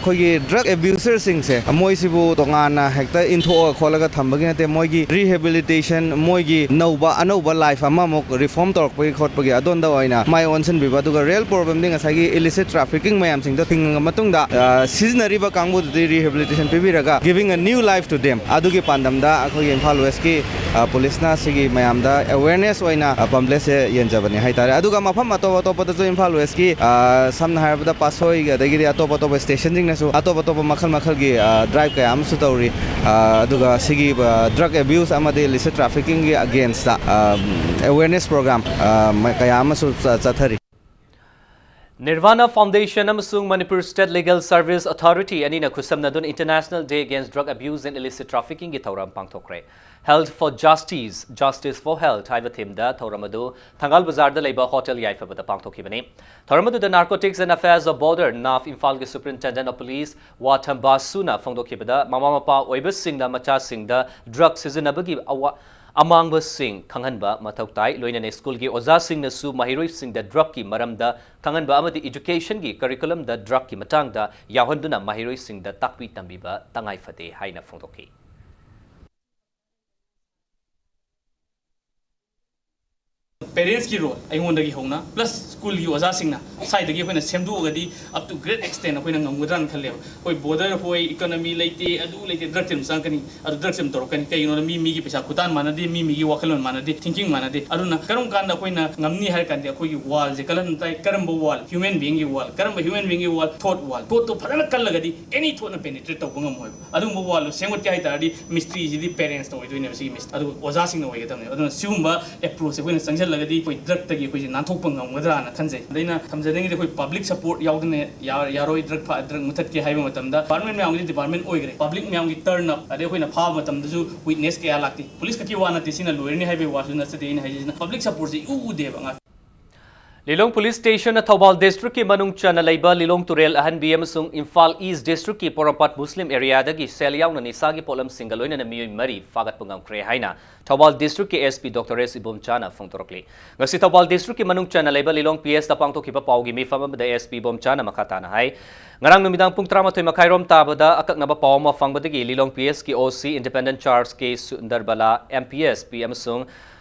ꯑꯩꯈꯣꯏꯒꯤ drug abuser ꯁꯤꯡꯁꯦ, ꯃꯣꯏꯁꯤꯕꯨ ꯇꯣꯉꯥꯟꯅ ꯍꯦꯛꯇ ꯏꯟꯊꯣꯛꯑ ꯈꯣꯠꯂꯒ ꯊꯝꯕꯒꯤ ꯅꯠꯇꯦ, ꯃꯣꯏꯒꯤ rehabilitation, ꯃꯣꯏꯒꯤ ꯅꯧꯕ, ꯑꯅꯧꯕ life ꯑꯃꯃꯨꯛ reform ꯇꯧꯔꯛꯄꯒꯤ ꯈꯣꯠꯄꯒꯤ ꯑꯗꯣꯝꯗ ꯑꯣꯏꯅ ꯃꯥꯏ ꯑꯣꯟꯁꯤꯟꯕꯤꯕ, ꯑꯗꯨꯒ real problem ꯗꯤ ꯉꯁꯥꯏꯒꯤ illicit trafficking ꯃꯌꯥꯝꯁꯤꯡꯗꯣ ꯊꯤꯡꯉ ꯃꯇꯨꯡꯗ, ꯑ, ꯁꯤꯖꯤꯟꯅꯔꯤꯕ ꯀꯥꯡꯕꯨꯗꯨꯗꯤ rehabilitation ꯄꯤꯕꯤꯔꯒ giving a new life to them, ꯑꯗꯨꯒꯤ ꯄꯥꯟꯗꯝꯗ ꯑꯩꯈꯣꯏꯒꯤ ꯏꯝꯐꯥꯜ West ꯀꯤ, ꯑ, ꯄꯨꯂꯤꯁꯅ ꯁꯤꯒꯤ ꯃꯌꯥꯝꯗ awareness ꯑꯣꯏꯅ, ꯑ, pamphlets ꯁꯦ ꯌꯦꯟꯖꯕꯅꯦ ꯍꯥꯏꯇꯥꯔꯦ꯫ ꯑꯗꯨꯒ ꯃꯐꯝ ꯑꯇꯣꯞ ꯑꯇꯣꯞꯄꯗꯁꯨ ꯏꯝꯐꯥꯜ West ꯀꯤ, ꯑ, ꯁꯝꯅ ꯍꯥꯏꯔꯕꯗ ꯄꯥꯠꯁꯣꯏ, ꯑꯗꯒꯤꯗꯤ ꯑꯇꯣꯞ ꯑꯇꯣꯞꯄ station ꯁꯤꯡꯅꯁꯨ ꯑꯇꯣꯞ ꯑꯇꯣꯞꯄ ꯃꯈꯜ ꯃꯈꯜꯒꯤ, ꯑ, drive ꯀꯌꯥ ꯑꯃꯁꯨ ꯇꯧꯔꯤ꯫ ꯑ, ꯑꯗꯨꯒ ꯁꯤꯒꯤ, ꯑ, drug abuse ꯑꯃꯗꯤ illicit trafficking ꯒꯤ against ꯇ, ꯑ, awareness program, ꯑ, ꯃ-, ꯀꯌꯥ ꯑꯃꯁꯨ ꯆ-, ꯆꯠꯊꯔꯤ꯫ Nirvana Foundation ꯑꯃꯁꯨꯡ Manipur State Legal Service Authority ꯑꯅꯤꯅ ꯈꯨꯠꯁꯝꯅꯗꯨꯅ International Day Against Drug Abuse and Illicit Trafficking ꯒꯤ ꯊꯧꯔꯝ ꯄꯥꯡꯊꯣꯛꯈ꯭ꯔꯦ꯫ Health for Justice, Justice for Health ꯍꯥꯏꯕ theme ꯗ ꯊꯧꯔꯝ ꯑꯗꯨ ꯊꯪꯒꯥꯜ ꯕꯖꯥꯔꯗ ꯂꯩꯕ Hotel ꯌꯥꯏꯐꯕꯗ ꯄꯥꯡꯊꯣꯛꯈꯤꯕꯅꯤ꯫ ꯊꯧꯔꯝ ꯑꯗꯨꯗ Narcotics and Affairs of Border, NAF, ꯏꯝꯐꯥꯜꯒꯤ Superintendent of Police ꯋꯥꯊꯝ ꯕꯥꯁꯨꯅ ꯐꯣꯡꯗꯣꯛꯈꯤꯕꯗ, ꯃꯃꯥ ꯃꯄꯥ ꯑꯣꯏꯕꯁꯤꯡꯅ ꯃꯆꯥꯁꯤꯡꯗ drug ꯁꯤꯖꯤꯟꯅꯕꯒꯤ ꯑꯋꯥ-, ꯑꯃꯥꯡꯕꯁꯤꯡ ꯈꯪꯍꯟꯕ ꯃꯊꯧ ꯇꯥꯏ꯫ ꯂꯣꯏꯅꯅ ꯁ꯭ꯀꯨꯜꯒꯤ ꯑꯣꯖꯥꯁꯤꯡꯅꯁꯨ ꯃꯍꯩꯔꯣꯏꯁꯤꯡꯗ drug ꯀꯤ ꯃꯔꯝꯗ ꯈꯪꯍꯟꯕ ꯑꯃꯗꯤ education ꯒꯤ curriculum ꯗ drug ꯀꯤ ꯃꯇꯥꯡꯗ ꯌꯥꯎꯍꯟꯗꯨꯅ ꯃꯍꯩꯔꯣꯏꯁꯤꯡꯗ ꯇꯥꯛꯄꯤ ꯇꯝꯕꯤꯕ ꯇꯉꯥꯏ ꯐꯗꯦ ꯍꯥꯏꯅ ꯐꯣꯡꯗꯣꯛꯈꯤ꯫ Parents ꯀꯤ role ꯑꯩꯉꯣꯟꯗꯒꯤ ꯍꯧꯅ, plus school ꯒꯤ ꯑꯣꯖꯥꯁꯤꯡꯅ ꯁ꯭ꯋꯥꯏꯗꯒꯤ ꯑꯩꯈꯣꯏꯅ ꯁꯦꯝꯗꯣꯛꯑꯒꯗꯤ up to great extent ꯑꯩꯈꯣꯏꯅ ꯉꯝꯒꯗ꯭ꯔꯥꯅ ꯈꯜꯂꯦꯕ꯫ ꯑꯩꯈꯣꯏ border ꯍꯣꯏ, economy ꯂꯩꯇꯦ, ꯑꯗꯨ ꯂꯩꯇꯦ, drug ꯇꯤ ꯑꯗꯨꯝ ꯆꯪꯉꯛꯀꯅꯤ, ꯑꯗꯨ drug ꯁꯦ ꯑꯗꯨꯝ ꯇꯧꯔꯛꯀꯅꯤ꯫ ꯀꯩꯒꯤꯅꯣꯗ ꯃꯤ ꯃꯤꯒꯤ ꯄꯩꯁꯥ ꯈꯨꯇꯥꯟ ꯃꯥꯟꯅꯗꯦ, ꯃꯤ ꯃꯤꯒꯤ ꯋꯥꯈꯜꯂꯣꯟ ꯃꯥꯟꯅꯗꯦ, thinking ꯃꯥꯟꯅꯗꯦ꯫ ꯑꯗꯨꯅ ꯀꯔꯝ ꯀꯥꯟꯗ ꯑꯩꯈꯣꯏꯅ ꯉꯝꯅꯤ ꯍꯥꯏꯔ ꯀꯥꯟꯗ ꯑꯩꯈꯣꯏꯒꯤ wall ꯁꯦ ꯀꯜꯍꯟ ꯇꯥꯏ꯫ ꯀꯔꯝꯕ wall? Human being ꯒꯤ wall꯫ ꯀꯔꯝꯕ human being ꯒꯤ wall? Thought wall꯫ Thought ꯇꯣ ꯐꯖꯅ ꯀꯜꯂꯒꯗꯤ any thought ꯅ penetrate ꯇꯧꯕ ꯉꯝꯃꯣꯏꯕ꯫ ꯑꯗꯨꯒꯨꯝꯕ wall ꯗꯣ ꯁꯦꯝꯒꯠꯀꯦ ꯍꯥꯏ ꯇꯥꯔꯗꯤ ꯃꯤꯁꯇ꯭ꯔꯤꯁꯤꯗꯤ parents ꯇ ꯑꯣꯏꯗꯣꯏꯅꯦꯕ, ꯁꯤꯒꯤ ꯃꯤꯁ-, ꯑꯗꯨꯒ ꯑꯣꯖꯥꯁꯤꯡꯅ ꯑꯣꯏꯒꯗꯕꯅꯦꯕ꯫ ꯑꯗꯨꯅ ꯁꯤꯒꯨꯝꯕ approach ꯁꯦ ꯑꯩꯈꯣꯏꯅ ꯆꯪꯁꯤꯜꯂꯒꯗꯤ ꯑꯩꯈꯣꯏ drug ꯇꯒꯤ ꯑꯩꯈꯣꯏꯁꯦ ꯅꯥꯟꯊꯣꯛꯄ ꯉꯝꯒꯗ꯭ꯔꯥꯅ ꯈꯟꯖꯩ꯫ ꯑꯗ ꯑꯩꯅ ꯊꯝꯖꯅꯤꯡꯉꯤꯗꯤ ꯑꯩꯈꯣꯏ public support ꯌꯥꯎꯗꯅ ꯌꯥ-, ꯌꯥꯔꯣꯏ drug ꯐ-, drug ꯃꯨꯊꯠꯀꯦ ꯍꯥꯏꯕ ꯃꯇꯝꯗ꯫ Department ꯃꯌꯥꯝꯒꯤꯗꯤ department ꯑꯣꯏꯈ꯭ꯔꯦ꯫ Public ꯃꯌꯥꯝꯒꯤ turn up, ꯑꯗꯩ ꯑꯩꯈꯣꯏꯅ ꯐꯥꯕ ꯃꯇꯝꯗꯁꯨ witness ꯀꯌꯥ ꯂꯥꯛꯇꯦ꯫ Police ꯈꯛꯀꯤ ꯋꯥ ꯅꯠꯇꯦ, ꯁꯤꯅ ꯂꯣꯏꯔꯅꯤ ꯍꯥꯏꯕꯒꯤ ꯋꯥꯁꯨ ꯅꯠꯆꯗꯦ꯫ ꯑꯩꯅ ꯍꯥꯏꯖꯩꯁꯤꯅ public support ꯁꯦ ꯏꯎ ꯎꯗꯦꯕ ꯉꯥꯛ꯫ ꯂꯤꯂꯣꯡ Police Station ꯅ ꯊꯧꯕꯥꯜ district ꯀꯤ ꯃꯅꯨꯡ ꯆꯟꯅ ꯂꯩꯕ ꯂꯤꯂꯣꯡ ꯇꯨꯔꯦꯜ ꯑꯍꯟꯕꯤ ꯑꯃꯁꯨꯡ ꯏꯝꯐꯥꯜ East district ꯀꯤ ꯄꯣꯔꯣꯝꯄꯥꯠ ꯃꯨꯁꯂꯤꯝ area ꯗꯒꯤ ꯁꯦꯜ ꯌꯥꯎꯅ ꯅꯤꯁꯥꯒꯤ ꯄꯣꯠꯂꯝꯁꯤꯡꯒ ꯂꯣꯏꯅꯅ ꯃꯤꯑꯣꯏ ꯃꯔꯤ ꯐꯥꯒꯠꯄ ꯉꯝꯈ꯭ꯔꯦ ꯍꯥꯏꯅ ꯊꯧꯕꯥꯜ district ꯀꯤ S P Doctor S ꯏꯕꯣꯝꯆꯥꯅ ꯐꯣꯡꯗꯣꯔꯛꯂꯤ꯫ ꯉꯁꯤ ꯊꯧꯕꯥꯜ district ꯀꯤ ꯃꯅꯨꯡ ꯆꯟꯅ ꯂꯩꯕ ꯂꯤꯂꯣꯡ P S ꯇ ꯄꯥꯡꯊꯣꯛꯈꯤꯕ ꯄꯥꯎꯒꯤ ꯃꯤꯐꯝ ꯑꯃꯗ S P ꯏꯕꯣꯝꯆꯥꯅ ꯃꯈꯥ ꯇꯥꯅ ꯍꯥꯏ, ꯉꯔꯥꯡ ꯅꯨꯃꯤꯗꯥꯡ ꯄꯨꯡ ꯇꯔꯥꯃꯥꯊꯣꯏ ꯃꯈꯥꯏꯔꯣꯝ ꯇꯥꯕꯗ ꯑꯀꯛꯅꯕ ꯄꯥꯎ ꯑꯃ ꯐꯪꯕꯗꯒꯤ ꯂꯤꯂꯣꯡ P S ꯀꯤ O C Independent Charge K ꯁꯨꯟꯗꯔꯕꯂꯥ, M P S P ꯑꯃꯁꯨꯡ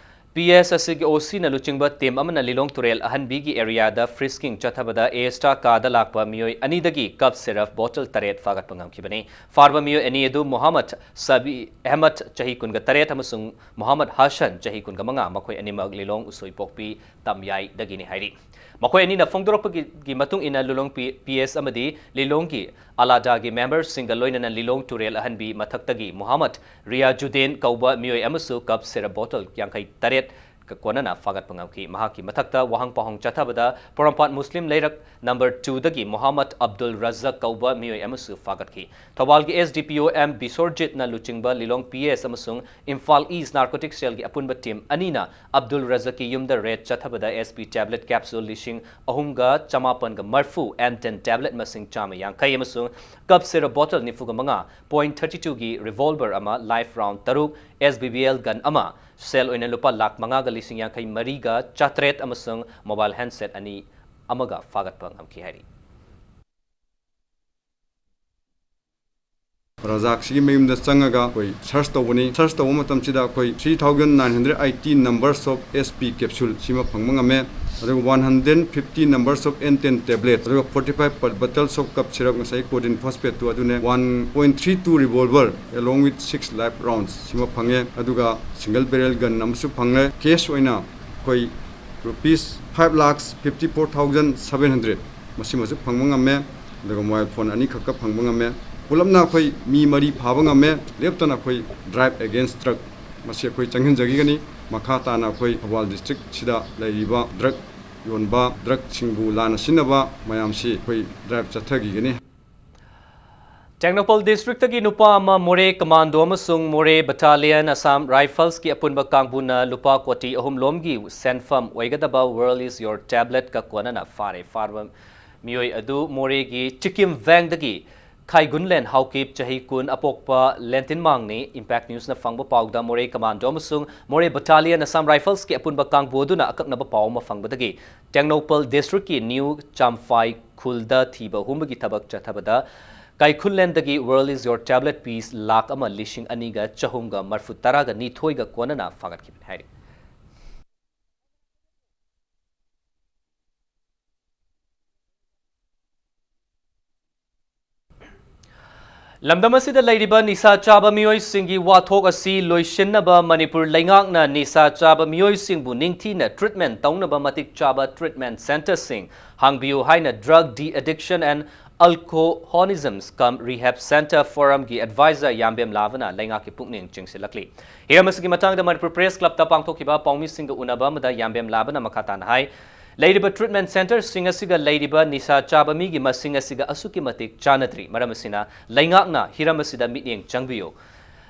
P S ꯑꯁꯤꯒꯤ O C ꯅ ꯂꯨꯆꯤꯡꯕ team ꯑꯃꯅ ꯂꯤꯂꯣꯡ ꯇꯨꯔꯦꯜ ꯑꯍꯟꯕꯤꯒꯤ area ꯗ frisking ꯆꯠꯊꯕꯗ ꯑꯦꯁꯇꯥ ꯀꯥꯗ ꯂꯥꯛꯄ ꯃꯤꯑꯣꯏ ꯑꯅꯤꯗꯒꯤ cup syrup bottle ꯇꯔꯦꯠ ꯐꯥꯒꯠꯄ ꯉꯝꯈꯤꯕꯅꯤ꯫ ꯐꯥꯔꯕ ꯃꯤꯑꯣꯏ ꯑꯅꯤ ꯑꯗꯨ ꯃꯣꯍꯝꯃꯗ ꯁꯕꯤ ꯑꯍꯃꯗ, ꯆꯍꯤ ꯀꯨꯟꯒ ꯇꯔꯦꯠ, ꯑꯃꯁꯨꯡ ꯃꯣꯍꯝꯃꯗ ꯍꯁꯟ, ꯆꯍꯤ ꯀꯨꯟꯒ ꯃꯉꯥ, ꯃꯈꯣꯏ ꯑꯅꯤꯃꯛ ꯂꯤꯂꯣꯡ ꯎꯁꯣꯏꯄꯣꯛꯄꯤ ꯇꯝꯌꯥꯏꯗꯒꯤꯅꯤ ꯍꯥꯏꯔꯤ꯫ ꯃꯈꯣꯏ ꯑꯅꯤꯅ ꯐꯣꯡꯗꯣꯔꯛꯄꯒꯤ ꯃꯇꯨꯡ ꯏꯟꯅ, ꯂꯤꯂꯣꯡ P-, P S ꯑꯃꯗꯤ ꯂꯤꯂꯣꯡꯒꯤ ꯑꯂꯥꯗꯥꯒꯤ member ꯁꯤꯡꯒ ꯂꯣꯏꯅꯅ ꯂꯤꯂꯣꯡ ꯇꯨꯔꯦꯜ ꯑꯍꯟꯕꯤ ꯃꯊꯛꯇꯒꯤ ꯃꯣꯍꯝꯃꯗ ꯔꯤꯌꯥꯖꯨꯗꯤꯟ ꯀꯧꯕ ꯃꯤꯑꯣꯏ ꯑꯃꯁꯨ cup syrup bottle ꯌꯥꯡꯈꯩ ꯇꯔꯦꯠ ꯀ-, ꯀꯣꯟꯅꯅ ꯐꯥꯒꯠꯄ ꯉꯝꯈꯤ꯫ ꯃꯍꯥꯛꯀꯤ ꯃꯊꯛꯇ ꯋꯥꯍꯪ ꯄꯥꯎꯍꯪ ꯆꯠꯊꯕꯗ ꯄꯣꯔꯣꯝꯄꯥꯠ ꯃꯨꯁꯂꯤꯝ ꯂꯩꯔꯛ number two ꯗꯒꯤ ꯃꯣꯍꯝꯃꯗ ꯑꯕꯗꯨꯜ ꯔꯖꯥꯛ ꯀꯧꯕ ꯃꯤꯑꯣꯏ ꯑꯃꯁꯨ ꯐꯥꯒꯠꯈꯤ꯫ ꯊꯧꯕꯥꯜꯒꯤ S D P O M ꯕꯤꯁꯣꯔꯖꯤꯠꯅ ꯂꯨꯆꯤꯡꯕ ꯂꯤꯂꯣꯡ P S ꯑꯃꯁꯨꯡ ꯏꯝꯐꯥꯜ East narcotic cell ꯒꯤ ꯑꯄꯨꯟꯕ team ꯑꯅꯤꯅ ꯑꯕꯗꯨꯜ ꯔꯖꯥꯛꯀꯤ ꯌꯨꯝꯗ raid ꯆꯠꯊꯕꯗ S P tablet capsule ꯂꯤꯁꯤꯡ ꯑꯍꯨꯝꯒ ꯆꯃꯥꯄꯟꯒ ꯃꯔꯤꯐꯨ, M ten tablet ꯃꯁꯤꯡ ꯆꯥꯝꯃ ꯌꯥꯡꯈꯩ ꯑꯃꯁꯨꯡ cup syrup bottle ꯅꯤꯐꯨꯒ ꯃꯉꯥ, point thirty two ꯒꯤ revolver ꯑꯃ, live round ꯇꯔꯨꯛ, S B B L gun ꯑꯃ, ꯁꯦꯜ ꯑꯣꯏꯅ ꯂꯨꯄꯥ ꯂꯥꯈ ꯃꯉꯥꯒ ꯂꯤꯁꯤꯡ ꯌꯥꯡꯈꯩ ꯃꯔꯤꯒ ꯆꯥꯇ꯭ꯔꯦꯠ ꯑꯃꯁꯨꯡ mobile handset ꯑꯅꯤ ꯑꯃꯒ ꯐꯥꯒꯠꯄ ꯉꯝꯈꯤ ꯍꯥꯏꯔꯤ꯫ ꯔꯖꯥꯛꯁꯤꯒꯤ ꯃꯌꯨꯝꯗ ꯆꯪꯉꯒ ꯑꯩꯈꯣꯏ ꯁꯔꯆ ꯇꯧꯕꯅꯤ꯫ ꯁꯔꯆ ꯇꯧꯕ ꯃꯇꯝꯁꯤꯗ ꯑꯩꯈꯣꯏ three thousand nine hundred eighty numbers of S P capsule ꯁꯤꯃ ꯐꯪꯕ ꯉꯝꯃꯦ꯫ ꯑꯗꯨꯒ one hundred fifty numbers of N ten tablets, ꯑꯗꯨꯒ forty five bottles of cough syrup, ꯉꯁꯥꯏ codeine phosphate ꯇꯨ ꯑꯗꯨꯅꯦ, one point three two revolver along with six live rounds ꯁꯤꯃ ꯐꯪꯉꯦ꯫ ꯑꯗꯨꯒ single barrel gun ꯑꯃꯁꯨ ꯐꯪꯂꯦ꯫ Cash ꯑꯣꯏꯅ ꯑꯩꯈꯣꯏ rupees five lakhs fifty four thousand seven hundred ꯃꯁꯤꯃꯁꯨ ꯐꯪꯕ ꯉꯝꯃꯦ꯫ ꯑꯗꯨꯒ mobile phone ꯑꯅꯤꯈꯛꯀ ꯐꯪꯕ ꯉꯝꯃꯦ꯫ ꯄꯨꯂꯞꯅ ꯑꯩꯈꯣꯏ ꯃꯤ ꯃꯔꯤ ꯐꯥꯕ ꯉꯝꯃꯦ꯫ ꯂꯦꯞꯇꯅ ꯑꯩꯈꯣꯏ drive against drug ꯃꯁꯤ ꯑꯩꯈꯣꯏ ꯆꯪꯁꯤꯟꯖꯈꯤꯒꯅꯤ꯫ ꯃꯈꯥ ꯇꯥꯅ ꯑꯩꯈꯣꯏ ꯊꯧꯕꯥꯜ district ꯁꯤꯗ ꯂꯩꯔꯤꯕ drug ꯌꯣꯟꯕ, drug ꯁꯤꯡꯕꯨ ꯂꯥꯟꯅ ꯁꯤꯖꯤꯟꯅꯕ ꯃꯌꯥꯝꯁꯤ ꯑꯩꯈꯣꯏ drive ꯆꯠꯊꯈꯤꯒꯅꯤ꯫ ꯇꯦꯡꯅꯧꯄꯜ district ꯇꯒꯤ ꯅꯨꯄꯥ ꯑꯃ ꯃꯣꯔꯦ commando ꯑꯃꯁꯨꯡ ꯃꯣꯔꯦ battalion Assam Rifles ꯀꯤ ꯑꯄꯨꯟꯕ ꯀꯥꯡꯕꯨꯅ ꯂꯨꯄꯥ ꯀꯣꯇꯤ ꯑꯍꯨꯝ ꯂꯣꯝꯒꯤ ꯁꯦꯟꯐꯝ ꯑꯣꯏꯒꯗꯕ World is your tablet ꯀ ꯀꯣꯟꯅꯅ ꯐꯥꯔꯦ꯫ ꯐꯥꯔꯕ ꯃꯤꯑꯣꯏ ꯑꯗꯨ ꯃꯣꯔꯦꯒꯤ ꯆꯤꯀꯤꯝ ꯚꯦꯡꯗꯒꯤ ꯈꯥꯏꯒꯨꯟꯂꯦꯟ ꯍꯥꯎꯀꯤꯞ, ꯆꯍꯤ ꯀꯨꯟ, ꯑꯄꯣꯛꯄ ꯂꯦꯟꯇꯤꯟꯃꯥꯡꯅꯤ꯫ Impact News ꯅ ꯐꯪꯕ ꯄꯥꯎꯗ ꯃꯣꯔꯦ commando ꯑꯃꯁꯨꯡ ꯃꯣꯔꯦ battalion Assam Rifles ꯀꯤ ꯑꯄꯨꯟꯕ ꯀꯥꯡꯕꯨ ꯑꯗꯨꯅ ꯑꯀꯛꯅꯕ ꯄꯥꯎ ꯑꯃ ꯐꯪꯕꯗꯒꯤ ꯇꯦꯡꯅꯧꯄꯜ district ꯀꯤ ꯅ꯭ꯌꯨ ꯆꯥꯝꯐꯥꯏ ꯈꯨꯜꯗ ꯊꯤꯕ ꯍꯨꯝꯕꯒꯤ ꯊꯕꯛ ꯆꯠꯊꯕꯗ ꯈꯥꯏꯒꯨꯟꯂꯦꯟꯗꯒꯤ World is your tablet piece lakh ꯑꯃ ꯂꯤꯁꯤꯡ ꯑꯅꯤꯒ ꯆꯍꯨꯝꯒ ꯃꯔꯤꯐꯨ ꯇꯔꯥꯒ ꯅꯤꯊꯣꯏꯒ ꯀꯣꯟꯅꯅ ꯐꯥꯒꯠꯈꯤꯕꯅꯤ ꯍꯥꯏꯔꯤ꯫ ꯂꯝꯗꯝ ꯑꯁꯤꯗ ꯂꯩꯔꯤꯕ ꯅꯤꯁꯥ ꯆꯥꯕ ꯃꯤꯑꯣꯏꯁꯤꯡꯒꯤ ꯋꯥꯊꯣꯛ ꯑꯁꯤ ꯂꯣꯏꯁꯤꯟꯅꯕ ꯃꯅꯤꯄꯨꯔ ꯂꯩꯉꯥꯛꯅ ꯅꯤꯁꯥ ꯆꯥꯕ ꯃꯤꯑꯣꯏꯁꯤꯡꯕꯨ ꯅꯤꯡꯊꯤꯅ treatment ꯇꯧꯅꯕ ꯃꯇꯤꯛ ꯆꯥꯕ treatment centre ꯁꯤꯡ ꯍꯥꯡꯕꯤꯌꯨ ꯍꯥꯏꯅ Drug De-addiction and Alcoholism cum Rehab Centre Forum ꯒꯤ advisor ꯌꯥꯝꯕꯦꯝ ꯂꯥꯕꯅ ꯂꯩꯉꯥꯛꯀꯤ ꯄꯨꯛꯅꯤꯡ ꯆꯤꯡꯁꯤꯜꯂꯛꯂꯤ꯫ ꯍꯤꯔꯝ ꯑꯁꯤꯒꯤ ꯃꯇꯥꯡꯗ ꯃꯅꯤꯄꯨꯔ Press Club ꯇ ꯄꯥꯡꯊꯣꯛꯈꯤꯕ ꯄꯥꯎꯃꯤꯁꯤꯡꯒ ꯎꯅꯕ ꯑꯃꯗ ꯌꯥꯝꯕꯦꯝ ꯂꯥꯕꯅ ꯃꯈꯥ ꯇꯥꯅ ꯍꯥꯏ, ꯂꯩꯔꯤꯕ treatment centre ꯁꯤꯡ ꯑꯁꯤꯒ ꯂꯩꯔꯤꯕ ꯅꯤꯁꯥ ꯆꯥꯕ ꯃꯤꯒꯤ ꯃꯁꯤꯡ ꯑꯁꯤꯒ ꯑꯁꯨꯛꯀꯤ ꯃꯇꯤꯛ ꯆꯥꯟꯅꯗ꯭ꯔꯤ꯫ ꯃꯔꯝ ꯑꯁꯤꯅ ꯂꯩꯉꯥꯛꯅ ꯍꯤꯔꯝ ꯑꯁꯤꯗ ꯃꯤꯠꯌꯦꯡ ꯆꯪꯕꯤꯌꯨ꯫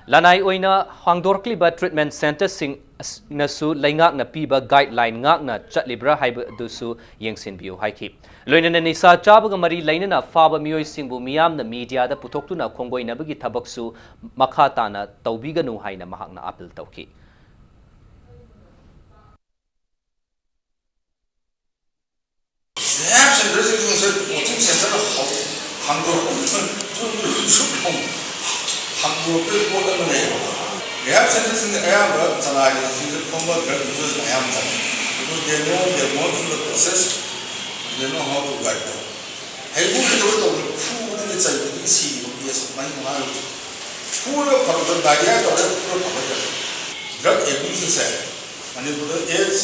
ꯂꯅꯥꯏ ꯑꯣꯏꯅ ꯍꯥꯡꯗꯣꯔꯛꯂꯤꯕ treatment centre ꯁꯤꯡ ꯑꯁꯤꯅꯁꯨ ꯂꯩꯉꯥꯛꯅ ꯄꯤꯕ guideline ꯉꯥꯛꯅ ꯆꯠꯂꯤꯕ꯭ꯔꯥ ꯍꯥꯏꯕꯗꯨꯁꯨ ꯌꯦꯡꯁꯤꯟꯕꯤꯌꯨ ꯍꯥꯏꯈꯤ꯫ ꯂꯣꯏꯅꯅ ꯅꯤꯁꯥ ꯆꯥꯕꯒ ꯃꯔꯤ ꯂꯩꯅꯅ ꯐꯥꯕ ꯃꯤꯑꯣꯏꯁꯤꯡꯕꯨ ꯃꯤꯌꯥꯝꯅ media ꯗ ꯄꯨꯊꯣꯛꯇꯨꯅ ꯈꯣꯡꯒꯣꯏꯅꯕꯒꯤ ꯊꯕꯛꯁꯨ ꯃꯈꯥ ꯇꯥꯅ ꯇꯧꯕꯤꯒꯅꯨ ꯍꯥꯏꯅ ꯃꯍꯥꯛꯅ appeal ꯇꯧꯈꯤ꯫ Rehab centre ꯁꯤꯡꯁꯦ coaching centre ꯍꯧ-, ꯍꯥꯡꯗꯣꯔꯛꯄ ꯃꯇꯝ ꯁꯨꯝ, ꯁꯨꯝ ꯍꯧ-, ꯍꯪꯗꯣꯛꯄꯒꯤ ꯄꯣꯠ ꯑꯃ ꯂꯩꯌꯦꯕ꯫ Rehab centerꯁꯤꯡꯗ ꯑꯌꯥꯝꯕ ꯆꯂꯥꯏꯔꯤꯕꯁꯤꯡꯁꯦ former drug usersꯅ ꯑꯌꯥꯝꯕ ꯆꯠꯂꯤ꯫ Because they know, they have gone through the process, they know how to guide them. ꯍꯩꯕꯨ ꯍꯩꯇꯕ ꯇꯧꯕꯗ ꯐꯨꯕꯗꯒꯤ ꯆꯩꯕꯗꯒꯤ ꯁꯤꯈꯤꯕ case ꯃꯔꯤ ꯃꯉꯥ ꯂꯩ꯫ ꯐꯨꯔꯒ ꯐꯕꯗ diarrhea ꯇꯧꯔꯦ, ꯐꯨꯔꯒ ꯐꯕ ꯌꯥꯏ꯫ Drug abuseꯁꯦ ꯃꯅꯤꯄꯨꯔꯗ AIDS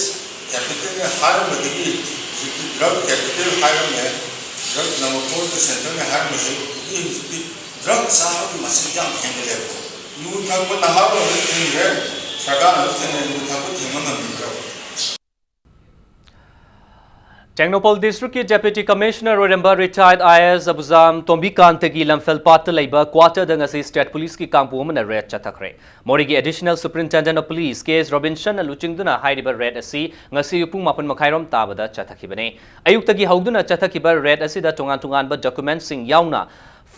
capitalꯅꯦ ꯍꯥꯏꯔꯝꯕꯗꯒꯤ ꯍꯧꯖꯤꯛꯇꯤ drug capital ꯍꯥꯏꯔꯝꯃꯦ, drug number fourꯒꯤ centerꯅꯦ ꯍꯥꯏꯔꯝꯕꯁꯦ ꯍꯧꯖꯤꯛꯇꯤ drug ꯆꯥꯕꯒꯤ ꯃꯁꯤꯡ ꯌꯥꯝ ꯍꯦꯟꯒꯠꯂꯦꯕ꯫ ꯌꯨ ꯊꯛꯄ ꯅꯍꯥꯔꯣꯜꯗ ꯊꯤꯡꯈ꯭ꯔꯦ, ꯁꯔꯀꯥꯔꯅꯁꯨ ꯊꯤꯡꯉꯦ, ꯌꯨ ꯊꯛꯄ ꯊꯤꯡꯕ ꯉꯝꯕꯤꯗ꯭ꯔꯕ? ꯇꯦꯡꯅꯧꯄꯜ ꯗꯤꯁꯇ꯭ꯔꯤꯛꯀꯤ ꯗꯦꯄ꯭ꯌꯨꯇꯤ ꯀꯃꯤꯁꯅꯔ ꯑꯣꯏꯔꯝꯕ retired IAS ꯑꯕꯨꯖꯥꯝ ꯇꯣꯝꯕꯤꯀꯥꯟꯇꯒꯤ ꯂꯝꯐꯦꯜꯄꯥꯠꯇ ꯂꯩꯕ quarterꯗ ꯉꯁꯤ state policeꯀꯤ ꯀꯥꯡꯕꯨ ꯑꯃꯅ raid ꯆꯠꯊꯈ꯭ꯔꯦ꯫ ꯃꯣꯔꯦꯒꯤ Additional Superintendent of Police ꯀꯦ ꯑꯦꯁ ꯔꯣꯕꯤꯟꯁꯟꯅ ꯂꯨꯆꯤꯡꯗꯨꯅ ꯍꯥꯏꯔꯤꯕ raid ꯑꯁꯤ ꯉꯁꯤ ꯄꯨꯡ ꯃꯥꯄꯟ ꯃꯈꯥꯏꯔꯣꯝ ꯇꯥꯕꯗ ꯆꯠꯊꯈꯤꯕꯅꯤ꯫ ꯑꯌꯨꯛꯇꯒꯤ ꯍꯧꯗꯨꯅ ꯆꯠꯊꯈꯤꯕ raid ꯑꯁꯤꯗ ꯇꯣꯉꯥꯟ ꯇꯣꯉꯥꯟꯕ documentꯁꯤꯡ ꯌꯥꯎꯅ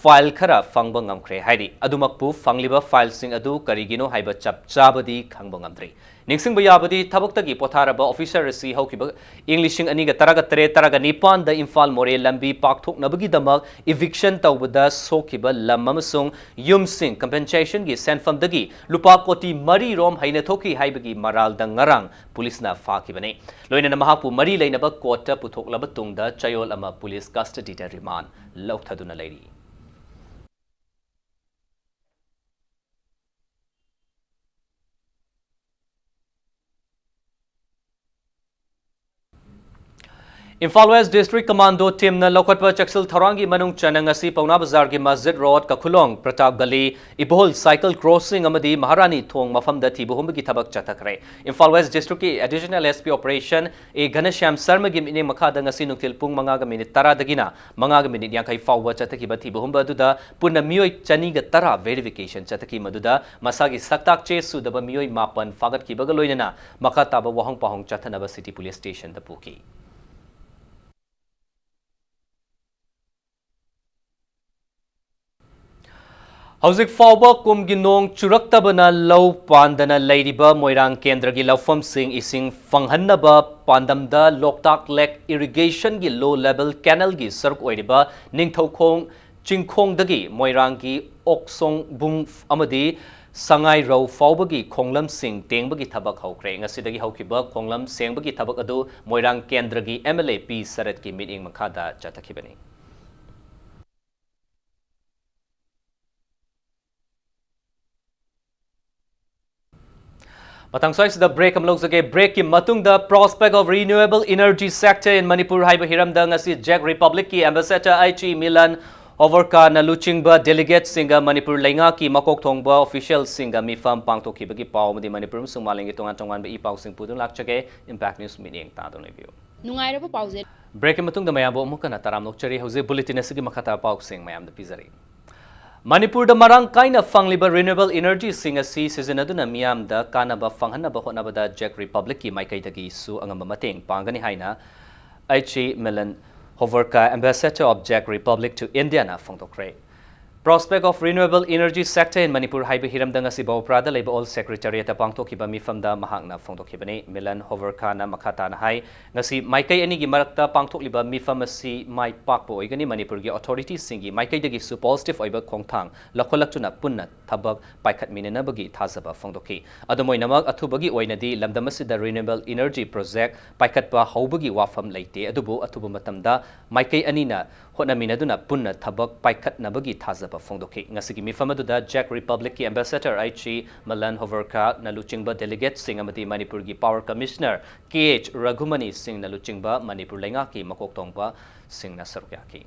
file ꯈꯔ ꯐꯪꯕ ꯉꯝꯈ꯭ꯔꯦ ꯍꯥꯏꯔꯤ꯫ ꯑꯗꯨꯃꯛꯄꯨ ꯐꯪꯂꯤꯕ fileꯁꯤꯡ ꯑꯗꯨ ꯀꯔꯤꯒꯤꯅꯣ ꯍꯥꯏꯕ ꯆꯞ ꯆꯥꯕꯗꯤ ꯈꯪꯕ ꯉꯝꯗ꯭ꯔꯤ꯫ ꯅꯤꯡꯁꯤꯡꯕ ꯌꯥꯕꯗꯤ, ꯊꯕꯛꯇꯒꯤ ꯄꯣꯊꯥꯔꯕ officer ꯑꯁꯤ ꯍꯧꯈꯤꯕ ꯏꯪ ꯂꯤꯁꯤꯡ ꯑꯅꯤꯒ ꯇꯔꯥꯒ ꯇꯔꯦꯠ, ꯇꯔꯥꯒ ꯅꯤꯄꯥꯟꯗ ꯏꯝꯐꯥꯜ ꯃꯣꯔꯦ ꯂꯝꯕꯤ ꯄꯥꯛꯊꯣꯛꯅꯕꯒꯤꯗꯃꯛ eviction ꯇꯧꯕꯗ ꯁꯣꯛꯈꯤꯕ ꯂꯝ ꯑꯃꯁꯨꯡ ꯌꯨꯝꯁꯤꯡ compensationꯒꯤ ꯁꯦꯟꯐꯝꯗꯒꯤ ꯂꯨꯄꯥ ꯀꯣꯇꯤ ꯃꯔꯤ ꯔꯣꯝ ꯍꯩꯅ ꯊꯣꯛꯈꯤ ꯍꯥꯏꯕꯒꯤ ꯃꯔꯥꯜꯗ ꯉꯔꯥꯡ ꯄꯨꯂꯤꯁꯅ ꯐꯥꯈꯤꯕꯅꯤ꯫ ꯂꯣꯏꯅꯅ ꯃꯍꯥꯛꯄꯨ ꯃꯔꯤ ꯂꯩꯅꯕ courtꯇ ꯄꯨꯊꯣꯛꯂꯕ ꯇꯨꯡꯗ ꯆꯌꯣꯜ ꯑꯃ ꯄꯨꯂꯤꯁ custodyꯗ remand ꯂꯧꯊꯗꯨꯅ ꯂꯩꯔꯤ꯫ Imphal West District Commando teamꯅ ꯂꯧꯈꯠꯄ ꯆꯦꯛꯁꯤꯜ ꯊꯧꯔꯥꯡꯒꯤ ꯃꯅꯨꯡ ꯆꯟꯅ ꯉꯁꯤ ꯄꯥꯎꯅꯥ ꯕꯖꯥꯔꯒꯤ ꯃꯁꯖꯤꯗ ꯔꯣꯗ, ꯀꯈꯨꯂꯣꯡ, ꯄ꯭ꯔꯇꯥꯞ ꯒꯂꯤ, ꯏꯕꯣꯜ ꯁꯥꯏꯀꯜ ꯀ꯭ꯔꯣꯁꯤꯡ ꯑꯃꯗꯤ ꯃꯍꯥꯔꯥꯅꯤ ꯊꯣꯡ ꯃꯐꯝꯗ ꯊꯤꯕ ꯍꯨꯝꯕꯒꯤ ꯊꯕꯛ ꯆꯠꯊꯈ꯭ꯔꯦ꯫ Imphal West Districtꯀꯤ Additional SP Operation A ꯘꯅꯁ꯭ꯌꯥꯝ ꯁꯔꯃꯒꯤ ꯃꯤꯠꯌꯦꯡ ꯃꯈꯥꯗ ꯉꯁꯤ ꯅꯨꯡꯊꯤꯜ ꯄꯨꯡ ꯃꯉꯥꯒ ꯃꯤꯅꯤꯠ ꯇꯔꯥꯗꯒꯤꯅ ꯃꯉꯥꯒ ꯃꯤꯅꯤꯠ ꯌꯥꯡꯈꯩ ꯐꯥꯎꯕ ꯆꯠꯊꯈꯤꯕ ꯊꯤꯕ ꯍꯨꯝꯕ ꯑꯗꯨꯗ ꯄꯨꯟꯅ ꯃꯤꯑꯣꯏ ꯆꯅꯤꯒ ꯇꯔꯥ verification ꯆꯠꯊꯈꯤ, ꯃꯗꯨꯗ ꯃꯁꯥꯒꯤ ꯁꯛꯇꯥꯛ ꯆꯦ ꯁꯨꯗꯕ ꯃꯤꯑꯣꯏ ꯃꯥꯄꯟ ꯐꯥꯒꯠꯈꯤꯕꯒ ꯂꯣꯏꯅꯅ ꯃꯈꯥ ꯇꯥꯕ ꯋꯥꯍꯪ ꯄꯥꯎꯍꯪ ꯆꯠꯊꯅꯕ City Police Stationꯗ ꯄꯨꯈꯤ꯫ ꯍꯧꯖꯤꯛ ꯐꯥꯎꯕ ꯀꯨꯝꯒꯤ ꯅꯣꯡ ꯆꯨꯔꯛꯇꯕꯅ ꯂꯧ ꯄꯥꯟꯗꯅ ꯂꯩꯔꯤꯕ ꯃꯣꯏꯔꯥꯡ ꯀꯦꯟꯗ꯭ꯔꯒꯤ ꯂꯧꯐꯝꯁꯤꯡ ꯏꯁꯤꯡ ꯐꯪꯍꯟꯅꯕ ꯄꯥꯟꯗꯝꯗ ꯂꯣꯛꯇꯥꯛ Lake Irrigationꯒꯤ low level canalꯒꯤ ꯁꯔꯨꯛ ꯑꯣꯏꯔꯤꯕ ꯅꯤꯡꯊꯧꯈꯣꯡ ꯆꯤꯡꯈꯣꯡꯗꯒꯤ ꯃꯣꯏꯔꯥꯡꯒꯤ ꯑꯣꯛꯁꯣꯡꯕꯨꯡ ꯑꯃꯗꯤ ꯁꯉꯥꯏꯔꯧ ꯐꯥꯎꯕꯒꯤ ꯈꯣꯡꯂꯝꯁꯤꯡ ꯇꯦꯡꯕꯒꯤ ꯊꯕꯛ ꯍꯧꯈ꯭ꯔꯦ꯫ ꯉꯁꯤꯗꯒꯤ ꯍꯧꯈꯤꯕ ꯈꯣꯡꯂꯝ ꯁꯦꯡꯕꯒꯤ ꯊꯕꯛ ꯑꯗꯨ ꯃꯣꯏꯔꯥꯡ ꯀꯦꯟꯗ꯭ꯔꯒꯤ M L A P ꯁꯔꯠꯀꯤ ꯃꯤꯠꯌꯦꯡ ꯃꯈꯥꯗ ꯆꯠꯊꯈꯤꯕꯅꯤ꯫ ꯃꯊꯪ ꯁ꯭ꯋꯥꯏꯁꯤꯗ break ꯑꯃ ꯂꯧꯖꯒꯦ꯫ Breakꯀꯤ ꯃꯇꯨꯡꯗ Prospect of Renewable Energy Sector in Manipur ꯍꯥꯏꯕ ꯍꯤꯔꯝꯗ ꯉꯁꯤ Czech Republicꯀꯤ Ambassador H E Milan Hovorkana ꯂꯨꯆꯤꯡꯕ delegateꯁꯤꯡꯒ ꯃꯅꯤꯄꯨꯔ ꯂꯩꯉꯥꯛꯀꯤ ꯃꯀꯣꯛ ꯊꯣꯡꯕ officialꯁꯤꯡꯒ ꯃꯤꯐꯝ ꯄꯥꯡꯊꯣꯛꯈꯤꯕꯒꯤ ꯄꯥꯎ ꯑꯃꯗꯤ ꯃꯅꯤꯄꯨꯔ ꯑꯃꯁꯨꯡ ꯃꯥꯂꯦꯝꯒꯤ ꯇꯣꯉꯥꯟ ꯇꯣꯉꯥꯟꯕ ꯏ ꯄꯥꯎꯁꯤꯡ ꯄꯨꯗꯨꯅ ꯂꯥꯛꯆꯒꯦ꯫ Impact News ꯃꯤꯠꯌꯦꯡ ꯇꯥꯗꯨꯅ ꯂꯩꯕꯤꯌꯨ꯫ ꯅꯨꯡꯉꯥꯏꯔꯕ ꯄꯥꯎꯖꯦꯜ꯫ Breakꯀꯤ ꯃꯇꯨꯡꯗ ꯃꯌꯥꯝꯕꯨ ꯑꯃꯨꯛ ꯍꯟꯅ ꯇꯔꯥꯝꯅ ꯑꯣꯛꯆꯔꯤ꯫ ꯍꯧꯖꯤꯛ bulletin ꯑꯁꯤꯒꯤ ꯃꯈꯥ ꯇꯥꯕ ꯄꯥꯎꯁꯤꯡ ꯃꯌꯥꯝꯗ ꯄꯤꯖꯔꯤ꯫ ꯃꯅꯤꯄꯨꯔꯗ ꯃꯔꯥꯡ ꯀꯥꯏꯅ ꯐꯪꯂꯤꯕ renewable energyꯁꯤꯡ ꯑꯁꯤ ꯁꯤꯖꯤꯟꯅꯗꯨꯅ ꯃꯤꯌꯥꯝꯗ ꯀꯥꯟꯅꯕ ꯐꯪꯍꯟꯅꯕ ꯍꯣꯠꯅꯕꯗ Czech Republicꯀꯤ ꯃꯥꯏꯀꯩꯗꯒꯤꯁꯨ ꯑꯉꯝꯕ ꯃꯇꯦꯡ ꯄꯥꯡꯒꯅꯤ ꯍꯥꯏꯅ H E Milan Hovorka, Ambassador of Czech Republic to Indiaꯅ ꯐꯣꯡꯗꯣꯛꯈ꯭ꯔꯦ꯫ Prospect of Renewable Energy Sector in Manipur ꯍꯥꯏꯕ ꯍꯤꯔꯝꯗ ꯉꯁꯤ ꯕꯧꯄ꯭ꯔꯥꯗ ꯂꯩꯕ All Secretariatꯇ ꯄꯥꯡꯊꯣꯛꯈꯤꯕ ꯃꯤꯐꯝꯗ ꯃꯍꯥꯛꯅ ꯐꯣꯡꯗꯣꯛꯈꯤꯕꯅꯤ꯫ Milan Hovorkana ꯃꯈꯥ ꯇꯥꯅ ꯍꯥꯏ, ꯉꯁꯤ ꯃꯥꯏꯀꯩ ꯑꯅꯤꯒꯤ ꯃꯔꯛꯇ ꯄꯥꯡꯊꯣꯛꯂꯤꯕ ꯃꯤꯐꯝ ꯑꯁꯤ ꯃꯥꯏ ꯄꯥꯛꯄ ꯑꯣꯏꯒꯅꯤ꯫ ꯃꯅꯤꯄꯨꯔꯒꯤ authorityꯁꯤꯡꯒꯤ ꯃꯥꯏꯀꯩꯗꯒꯤꯁꯨ positive ꯑꯣꯏꯕ ꯈꯣꯡꯊꯥꯡ ꯂꯧꯈꯠꯂꯛꯇꯨꯅ ꯄꯨꯟꯅ ꯊꯕꯛ ꯄꯥꯏꯈꯠꯃꯤꯟꯅꯅꯕꯒꯤ ꯊꯥꯖꯕ ꯐꯣꯡꯗꯣꯛꯈꯤ꯫ ꯑꯗꯨꯝ ꯑꯣꯏꯅꯃꯛ, ꯑꯊꯨꯕꯒꯤ ꯑꯣꯏꯅꯗꯤ ꯂꯝꯗꯝ ꯑꯁꯤꯗ renewable energy project ꯄꯥꯏꯈꯠꯄ ꯍꯧꯕꯒꯤ ꯋꯥꯐꯝ ꯂꯩꯇꯦ, ꯑꯗꯨꯕꯨ ꯑꯊꯨꯕ ꯃꯇꯝꯗ ꯃꯥꯏꯀꯩ ꯑꯅꯤꯅ ꯍꯣꯠꯅꯃꯤꯟꯅꯗꯨꯅ ꯄꯨꯟꯅ ꯊꯕꯛ ꯄꯥꯏꯈꯠꯅꯕꯒꯤ ꯊꯥꯖꯕ ꯐꯣꯡꯗꯣꯛꯈꯤ꯫ ꯉꯁꯤꯒꯤ ꯃꯤꯐꯝ ꯑꯗꯨꯗ Czech Republicꯀꯤ Ambassador H E Milan Hovorkana ꯂꯨꯆꯤꯡꯕ delegateꯁꯤꯡ ꯑꯃꯗꯤ ꯃꯅꯤꯄꯨꯔꯒꯤ Power Commissioner K H Raghumani Singhꯅ ꯂꯨꯆꯤꯡꯕ ꯃꯅꯤꯄꯨꯔ ꯂꯩꯉꯥꯛꯀꯤ ꯃꯀꯣꯛ ꯊꯣꯡꯕꯁꯤꯡꯅ ꯁꯔꯨꯛ ꯌꯥꯈꯤ꯫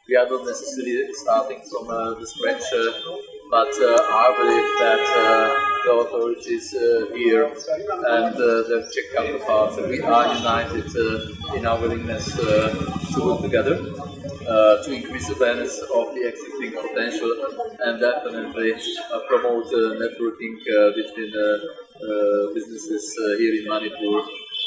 We are not necessarily starting from uh, the scratch, uh, but uh, I believe that uh, the authorities uh, here and uh, the Czech counterparts, we are united uh, in our willingness uh, to work together uh, to increase awareness of the existing potential and definitely uh, promote uh, networking uh, between uh, uh, businesses uh, here in Manipur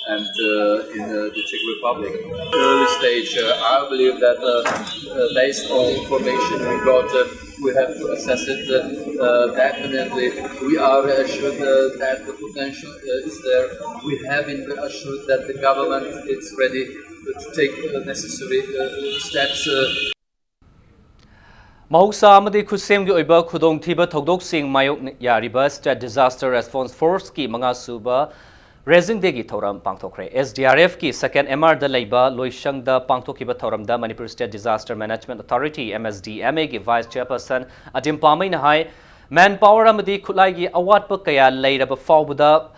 and uh, in uh, the Czech Republic. Early stage, uh, I believe that uh, uh, based on information we got, uh, we have to assess it. Uh, uh, definitely, we are assured uh, that the potential uh, is there. We have been assured that the government is ready to take uh, necessary uh, steps. Uh, ꯃꯍꯧꯁꯥ ꯑꯃꯗꯤ ꯈꯨꯠꯁꯦꯝꯒꯤ ꯑꯣꯏꯕ ꯈꯨꯗꯣꯡꯊꯤꯕ ꯊꯧꯗꯣꯛꯁꯤꯡ ꯃꯥꯌꯣꯛꯅ ꯌꯥꯔꯤꯕ State Disaster Response Force ꯀꯤ ꯃꯉꯥꯁꯨꯕ Raising Day ꯒꯤ ꯊꯧꯔꯝ ꯄꯥꯡꯊꯣꯛꯈ꯭ꯔꯦ꯫ S D R F ꯀꯤ second M R ꯗ ꯂꯩꯕ ꯂꯣꯏꯁꯪꯗ ꯄꯥꯡꯊꯣꯛꯈꯤꯕ ꯊꯧꯔꯝꯗ Manipur State Disaster Management Authority, M S D M A ꯒꯤ Vice Chairperson ꯑꯖꯤꯝ ꯄꯥꯃꯩꯅ ꯍꯥꯏ, manpower ꯑꯃꯗꯤ ꯈꯨꯠꯂꯥꯏꯒꯤ ꯑꯋꯥꯠꯄ ꯀꯌꯥ ꯂꯩꯔꯕ ꯐꯥꯎꯕꯗ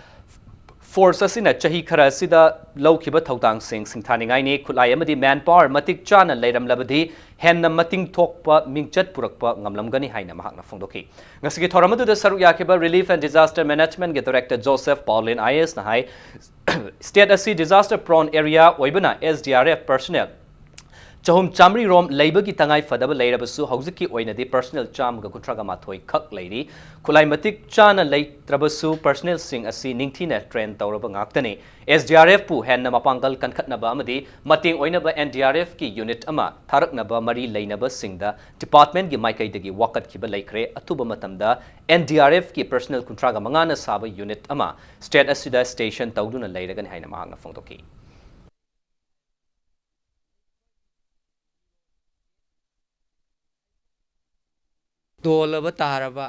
force ꯑꯁꯤꯅ ꯆꯍꯤ ꯈꯔ ꯑꯁꯤꯗ ꯂꯧꯈꯤꯕ ꯊꯧꯗꯥꯡꯁꯤꯡ ꯁꯤꯡꯊꯥꯅꯤꯡꯉꯥꯏꯅꯤ꯫ ꯈꯨꯠꯂꯥꯏ ꯑꯃꯗꯤ manpower ꯃꯇꯤꯛ ꯆꯥꯅ ꯂꯩꯔꯝꯂꯕꯗꯤ ꯍꯦꯟꯅ ꯃꯇꯤꯡ ꯊꯣꯛꯄ ꯃꯤꯡꯆꯠ ꯄꯨꯔꯛꯄ ꯉꯝꯂꯝꯒꯅꯤ ꯍꯥꯏꯅ ꯃꯍꯥꯛꯅ ꯐꯣꯡꯗꯣꯛꯈꯤ꯫ ꯉꯁꯤꯒꯤ ꯊꯧꯔꯝ ꯑꯗꯨꯗ ꯁꯔꯨꯛ ꯌꯥꯈꯤꯕ Relief and Disaster Management ꯒꯤ Director Joseph Paulin I A S ꯅ ꯍꯥꯏ, state ꯑꯁꯤ disaster prone area ꯑꯣꯏꯕꯅ S D R F personnel ꯆꯍꯨꯝ ꯆꯥꯃꯔꯤ ꯔꯣꯝ ꯂꯩꯕꯒꯤ ꯇꯉꯥꯏ ꯐꯗꯕ ꯂꯩꯔꯕꯁꯨ ꯍꯧꯖꯤꯛꯀꯤ ꯑꯣꯏꯅꯗꯤ personnel ꯆꯥꯝꯃꯒ ꯀꯨꯟꯊ꯭ꯔꯥꯒ ꯃꯥꯊꯣꯏ ꯈꯛ ꯂꯩꯔꯤ꯫ ꯈꯨꯠꯂꯥꯏ ꯃꯇꯤꯛ ꯆꯥꯅ ꯂꯩꯇ꯭ꯔꯕꯁꯨ personnel ꯁꯤꯡ ꯑꯁꯤ ꯅꯤꯡꯊꯤꯅ train ꯇꯧꯔꯕ ꯉꯥꯛꯇꯅꯤ꯫ S D R F ꯄꯨ ꯍꯦꯟꯅ ꯃꯄꯥꯡꯒꯜ ꯀꯟꯈꯠꯅꯕ ꯑꯃꯗꯤ ꯃꯇꯦꯡ ꯑꯣꯏꯅꯕ N D R F ꯀꯤ unit ꯑꯃ ꯊꯥꯔꯛꯅꯕ ꯃꯔꯤ ꯂꯩꯅꯕꯁꯤꯡꯗ department ꯀꯤ ꯃꯥꯏꯀꯩꯗꯒꯤ ꯋꯥꯀꯠꯈꯤꯕ ꯂꯩꯈ꯭ꯔꯦ꯫ ꯑꯊꯨꯕ ꯃꯇꯝꯗ N D R F ꯀꯤ personnel ꯀꯨꯟꯊ꯭ꯔꯥꯒ ꯃꯉꯥꯅ ꯁꯥꯕ unit ꯑꯃ state ꯑꯁꯤꯗ station ꯇꯧꯗꯨꯅ ꯂꯩꯔꯒꯅꯤ ꯍꯥꯏꯅ ꯃꯍꯥꯛꯅ ꯐꯣꯡꯗꯣꯛꯈꯤ꯫ ꯗꯣꯜꯂꯕ ꯇꯥꯔꯕ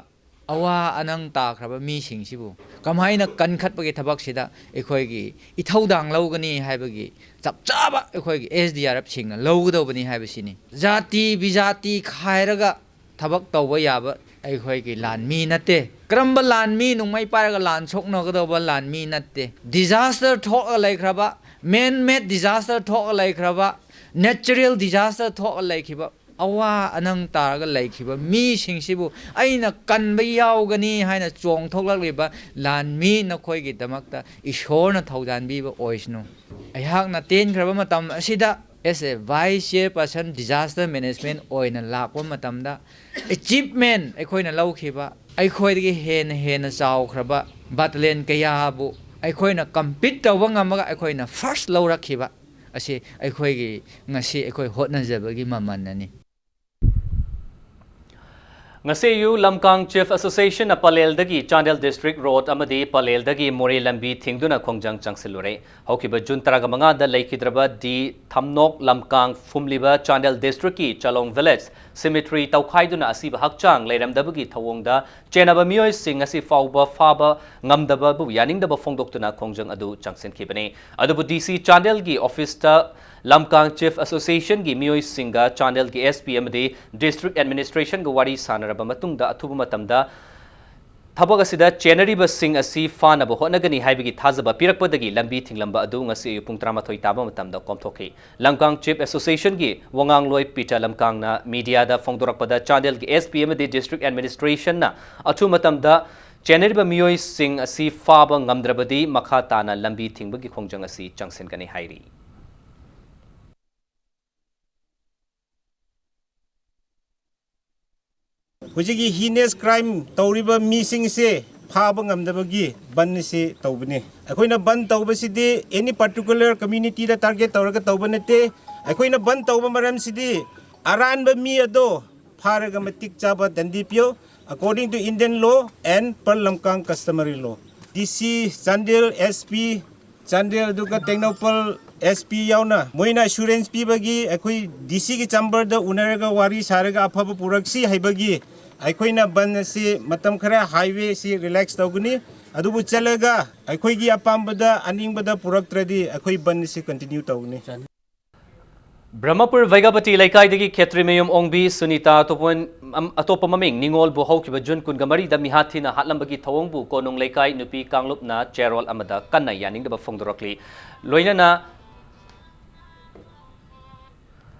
ꯑꯋꯥ ꯑꯅꯪ ꯇꯥꯈ꯭ꯔꯕ ꯃꯤꯁꯤꯡꯁꯤꯕꯨ ꯀꯃꯥꯏꯅ ꯀꯟꯈꯠꯄꯒꯤ ꯊꯕꯛꯁꯤꯗ ꯑꯩꯈꯣꯏꯒꯤ ꯏꯊꯧꯗꯥꯡ ꯂꯧꯒꯅꯤ ꯍꯥꯏꯕꯒꯤ ꯆꯞ ꯆꯥꯕ ꯑꯩꯈꯣꯏꯒꯤ S D R F ꯁꯤꯡꯅ ꯂꯧꯒꯗꯧꯕꯅꯤ ꯍꯥꯏꯕꯁꯤꯅꯤ꯫ ꯖꯥꯇꯤ ꯕꯤꯖꯥꯇꯤ ꯈꯥꯏꯔꯒ ꯊꯕꯛ ꯇꯧꯕ ꯌꯥꯕ ꯑꯩꯈꯣꯏꯒꯤ ꯂꯥꯟꯃꯤ ꯅꯠꯇꯦ꯫ ꯀꯔꯝꯕ ꯂꯥꯟꯃꯤ? ꯅꯣꯡꯃꯩ ꯄꯥꯏꯔꯒ ꯂꯥꯟ ꯁꯣꯛꯅꯒꯗꯧꯕ ꯂꯥꯟꯃꯤ ꯅꯠꯇꯦ꯫ Disaster ꯊꯣꯛꯑ ꯂꯩꯈ꯭ꯔꯕ, man made disaster ꯊꯣꯛꯑ ꯂꯩꯈ꯭ꯔꯕ, natural disaster ꯊꯣꯛꯑ ꯂꯩꯈꯤꯕ, ꯑꯋꯥ ꯑꯅꯪ ꯇꯥꯔꯒ ꯂꯩꯈꯤꯕ ꯃꯤꯁꯤꯡꯁꯤꯕꯨ ꯑꯩꯅ ꯀꯟꯕ ꯌꯥꯎꯒꯅꯤ ꯍꯥꯏꯅ ꯆꯣꯡꯊꯣꯛꯂꯛꯂꯤꯕ ꯂꯥꯟꯃꯤ ꯅꯈꯣꯏꯒꯤꯗꯃꯛꯇ ꯏꯁꯣꯔꯅ ꯊꯧꯖꯥꯟꯕꯤꯕ ꯑꯣꯏꯁꯅꯨ꯫ ꯑꯩꯍꯥꯛꯅ ꯇꯦꯟꯈ꯭ꯔꯕ ꯃꯇꯝ ꯑꯁꯤꯗ as a Vice Chairperson Disaster Management ꯑꯣꯏꯅ ꯂꯥꯛꯄ ꯃꯇꯝꯗ achievement ꯑꯩꯈꯣꯏꯅ ꯂꯧꯈꯤꯕ ꯑꯩꯈꯣꯏꯗꯒꯤ ꯍꯦꯟꯅ ꯍꯦꯟꯅ ꯆꯥꯎꯈ꯭ꯔꯕ battalion ꯀꯌꯥꯕꯨ ꯑꯩꯈꯣꯏꯅ compete ꯇꯧꯕ ꯉꯝꯃꯒ ꯑꯩꯈꯣꯏꯅ first ꯂꯧꯔꯛꯈꯤꯕ ꯑꯁꯤ ꯑꯩꯈꯣꯏꯒꯤ ꯉꯁꯤ ꯑꯩꯈꯣꯏ ꯍꯣꯠꯅꯖꯕꯒꯤ ꯃꯃꯜꯅꯅꯤ꯫ ꯉꯁꯤ ꯑꯌꯨꯛ ꯂꯝꯀꯥꯡ Chief Associationꯅ ꯄꯂꯦꯜꯗꯒꯤ ꯆꯥꯟꯗꯦꯜ District Road ꯑꯃꯗꯤ ꯄꯂꯦꯜꯗꯒꯤ ꯃꯣꯔꯦ ꯂꯝꯕꯤ ꯊꯤꯡꯗꯨꯅ ꯈꯣꯡꯖꯪ ꯆꯪꯁꯤꯜꯂꯨꯔꯦ꯫ ꯍꯧꯈꯤꯕ June ꯇꯔꯥꯃꯉꯥꯗ ꯂꯩꯈꯤꯗ꯭ꯔꯕ ꯗꯤ ꯊꯝꯅꯣꯛ ꯂꯝꯀꯥꯡ ꯐꯨꯝꯂꯤꯕ ꯆꯥꯟꯗꯦꯜ Districtꯀꯤ ꯆꯥꯂꯣꯡ Village cemetery ꯇꯧꯈꯥꯏꯗꯨꯅ ꯑꯁꯤꯕ ꯍꯛꯆꯥꯡ ꯂꯩꯔꯝꯗꯕꯒꯤ ꯊꯧꯑꯣꯡꯗ ꯆꯦꯟꯅꯕ ꯃꯤꯑꯣꯏꯁꯤꯡ ꯉꯁꯤ ꯐꯥꯎꯕ ꯐꯥꯕ ꯉꯝꯗꯕꯕꯨ ꯌꯥꯅꯤꯡꯗꯕ ꯐꯣꯡꯗꯣꯛꯇꯨꯅ ꯈꯣꯡꯖꯪ ꯑꯗꯨ ꯆꯪꯁꯤꯟꯈꯤꯕꯅꯤ꯫ ꯑꯗꯨꯕꯨ ꯗꯤ ꯁꯤ ꯆꯥꯟꯗꯦꯜꯒꯤ officeꯇ ꯂꯝꯀꯥꯡ Chief Associationꯒꯤ ꯃꯤꯑꯣꯏꯁꯤꯡꯒ ꯆꯥꯟꯗꯦꯜꯒꯤ S P ꯑꯃꯗꯤ District Administrationꯒ ꯋꯥꯔꯤ ꯁꯥꯟꯅꯔꯕ ꯃꯇꯨꯡꯗ ꯑꯊꯨꯕ ꯃꯇꯝꯗ ꯊꯕꯛ ꯑꯁꯤꯗ ꯆꯦꯟꯅꯔꯤꯕꯁꯤꯡ ꯑꯁꯤ ꯐꯥꯅꯕ ꯍꯣꯠꯅꯒꯅꯤ ꯍꯥꯏꯕꯒꯤ ꯊꯥꯖꯕ ꯄꯤꯔꯛꯄꯗꯒꯤ ꯂꯝꯕꯤ ꯊꯤꯡꯂꯝꯕ ꯑꯗꯨ ꯉꯁꯤ ꯑꯌꯨꯛ ꯄꯨꯡ ꯇꯔꯥꯃꯥꯊꯣꯏ ꯇꯥꯕ ꯃꯇꯝꯗ ꯀꯣꯝꯊꯣꯛꯈꯤ꯫ ꯂꯝꯀꯥꯡ Chief Associationꯒꯤ ꯋꯥꯉꯥꯡꯂꯣꯏ ꯄꯤꯇꯔ ꯂꯝꯀꯥꯡꯅ mediaꯗ ꯐꯣꯡꯗꯣꯔꯛꯄꯗ ꯆꯥꯟꯗꯦꯜꯒꯤ S P ꯑꯃꯗꯤ District Administrationꯅ ꯑꯊꯨꯕ ꯃꯇꯝꯗ ꯆꯦꯟꯅꯔꯤꯕ ꯃꯤꯑꯣꯏꯁꯤꯡ ꯑꯁꯤ ꯐꯥꯕ ꯉꯝꯗ꯭ꯔꯕꯗꯤ ꯃꯈꯥ ꯇꯥꯅ ꯂꯝꯕꯤ ꯊꯤꯡꯕꯒꯤ ꯈꯣꯡꯖꯪ ꯑꯁꯤ ꯆꯪꯁꯤꯟꯒꯅꯤ ꯍꯥꯏꯔꯤ꯫ ꯍꯧꯖꯤꯛꯀꯤ heinous crime ꯇꯧꯔꯤꯕ ꯃꯤꯁꯤꯡꯁꯦ ꯐꯥꯕ ꯉꯝꯗꯕꯒꯤ ꯕꯟ ꯑꯁꯤ ꯇꯧꯕꯅꯤ꯫ ꯑꯩꯈꯣꯏꯅ ꯕꯟ ꯇꯧꯕꯁꯤꯗꯤ any particular communityꯗ target ꯇꯧꯔꯒ ꯇꯧꯕ ꯅꯠꯇꯦ꯫ ꯑꯩꯈꯣꯏꯅ ꯕꯟ ꯇꯧꯕ ꯃꯔꯝꯁꯤꯗꯤ ꯑꯔꯥꯟꯕ ꯃꯤ ꯑꯗꯣ ꯐꯥꯔꯒ ꯃꯇꯤꯛ ꯆꯥꯕ ꯗꯟꯗꯤ ꯄꯤꯌꯣ, according to Indian law and per Lamkang customary law꯫ D C Chandel, S P Chandel, ꯑꯗꯨꯒ ꯇꯦꯡꯅꯧꯄꯜ S P ꯌꯥꯎꯅ ꯃꯣꯏꯅ assurance ꯄꯤꯕꯒꯤ ꯑꯩꯈꯣꯏ D Cꯒꯤ chamberꯗ ꯎꯅꯔꯒ ꯋꯥꯔꯤ ꯁꯥꯔꯒ ꯑꯐꯕ ꯄꯨꯔꯛꯁꯤ ꯍꯥꯏꯕꯒꯤ ꯑꯩꯈꯣꯏꯅ ꯕꯟ ꯑꯁꯤ ꯃꯇꯝ ꯈꯔ highway ꯑꯁꯤ relax ꯇꯧꯒꯅꯤ꯫ ꯑꯗꯨꯕꯨ ꯆꯠꯂꯒ ꯑꯩꯈꯣꯏꯒꯤ ꯑꯄꯥꯝꯕꯗ ꯑꯅꯤꯡꯕꯗ ꯄꯨꯔꯛꯇ꯭ꯔꯗꯤ ꯑꯩꯈꯣꯏ ꯕꯟ ꯑꯁꯤ continue ꯇꯧꯒꯅꯤ꯫ ꯕ꯭ꯔꯍꯃꯄꯨꯔ ꯚꯩꯒꯥꯄꯇꯤ ꯂꯩꯀꯥꯏꯗꯒꯤ ꯈꯦꯇ꯭ꯔꯤꯃꯌꯨꯝ ꯑꯣꯡꯕꯤ ꯁꯨꯅꯤꯇꯥ, ꯑꯇꯣꯞꯄ, ꯑꯇꯣꯞꯄ ꯃꯃꯤꯡ ꯅꯤꯉꯣꯜꯕꯨ ꯍꯧꯈꯤꯕ June ꯀꯨꯟꯒ ꯃꯔꯤꯗ ꯃꯤꯍꯥꯠ ꯊꯤꯅ ꯍꯥꯠꯂꯝꯕꯒꯤ ꯊꯧꯑꯣꯡꯕꯨ ꯀꯣꯅꯨꯡ ꯂꯩꯀꯥꯏ ꯅꯨꯄꯤ ꯀꯥꯡꯂꯨꯞꯅ ꯆꯦꯔꯣꯜ ꯑꯃꯗ ꯀꯟꯅ ꯌꯥꯅꯤꯡꯗꯕ ꯐꯣꯡꯗꯣꯔꯛꯂꯤ꯫ ꯂꯣꯏꯅꯅ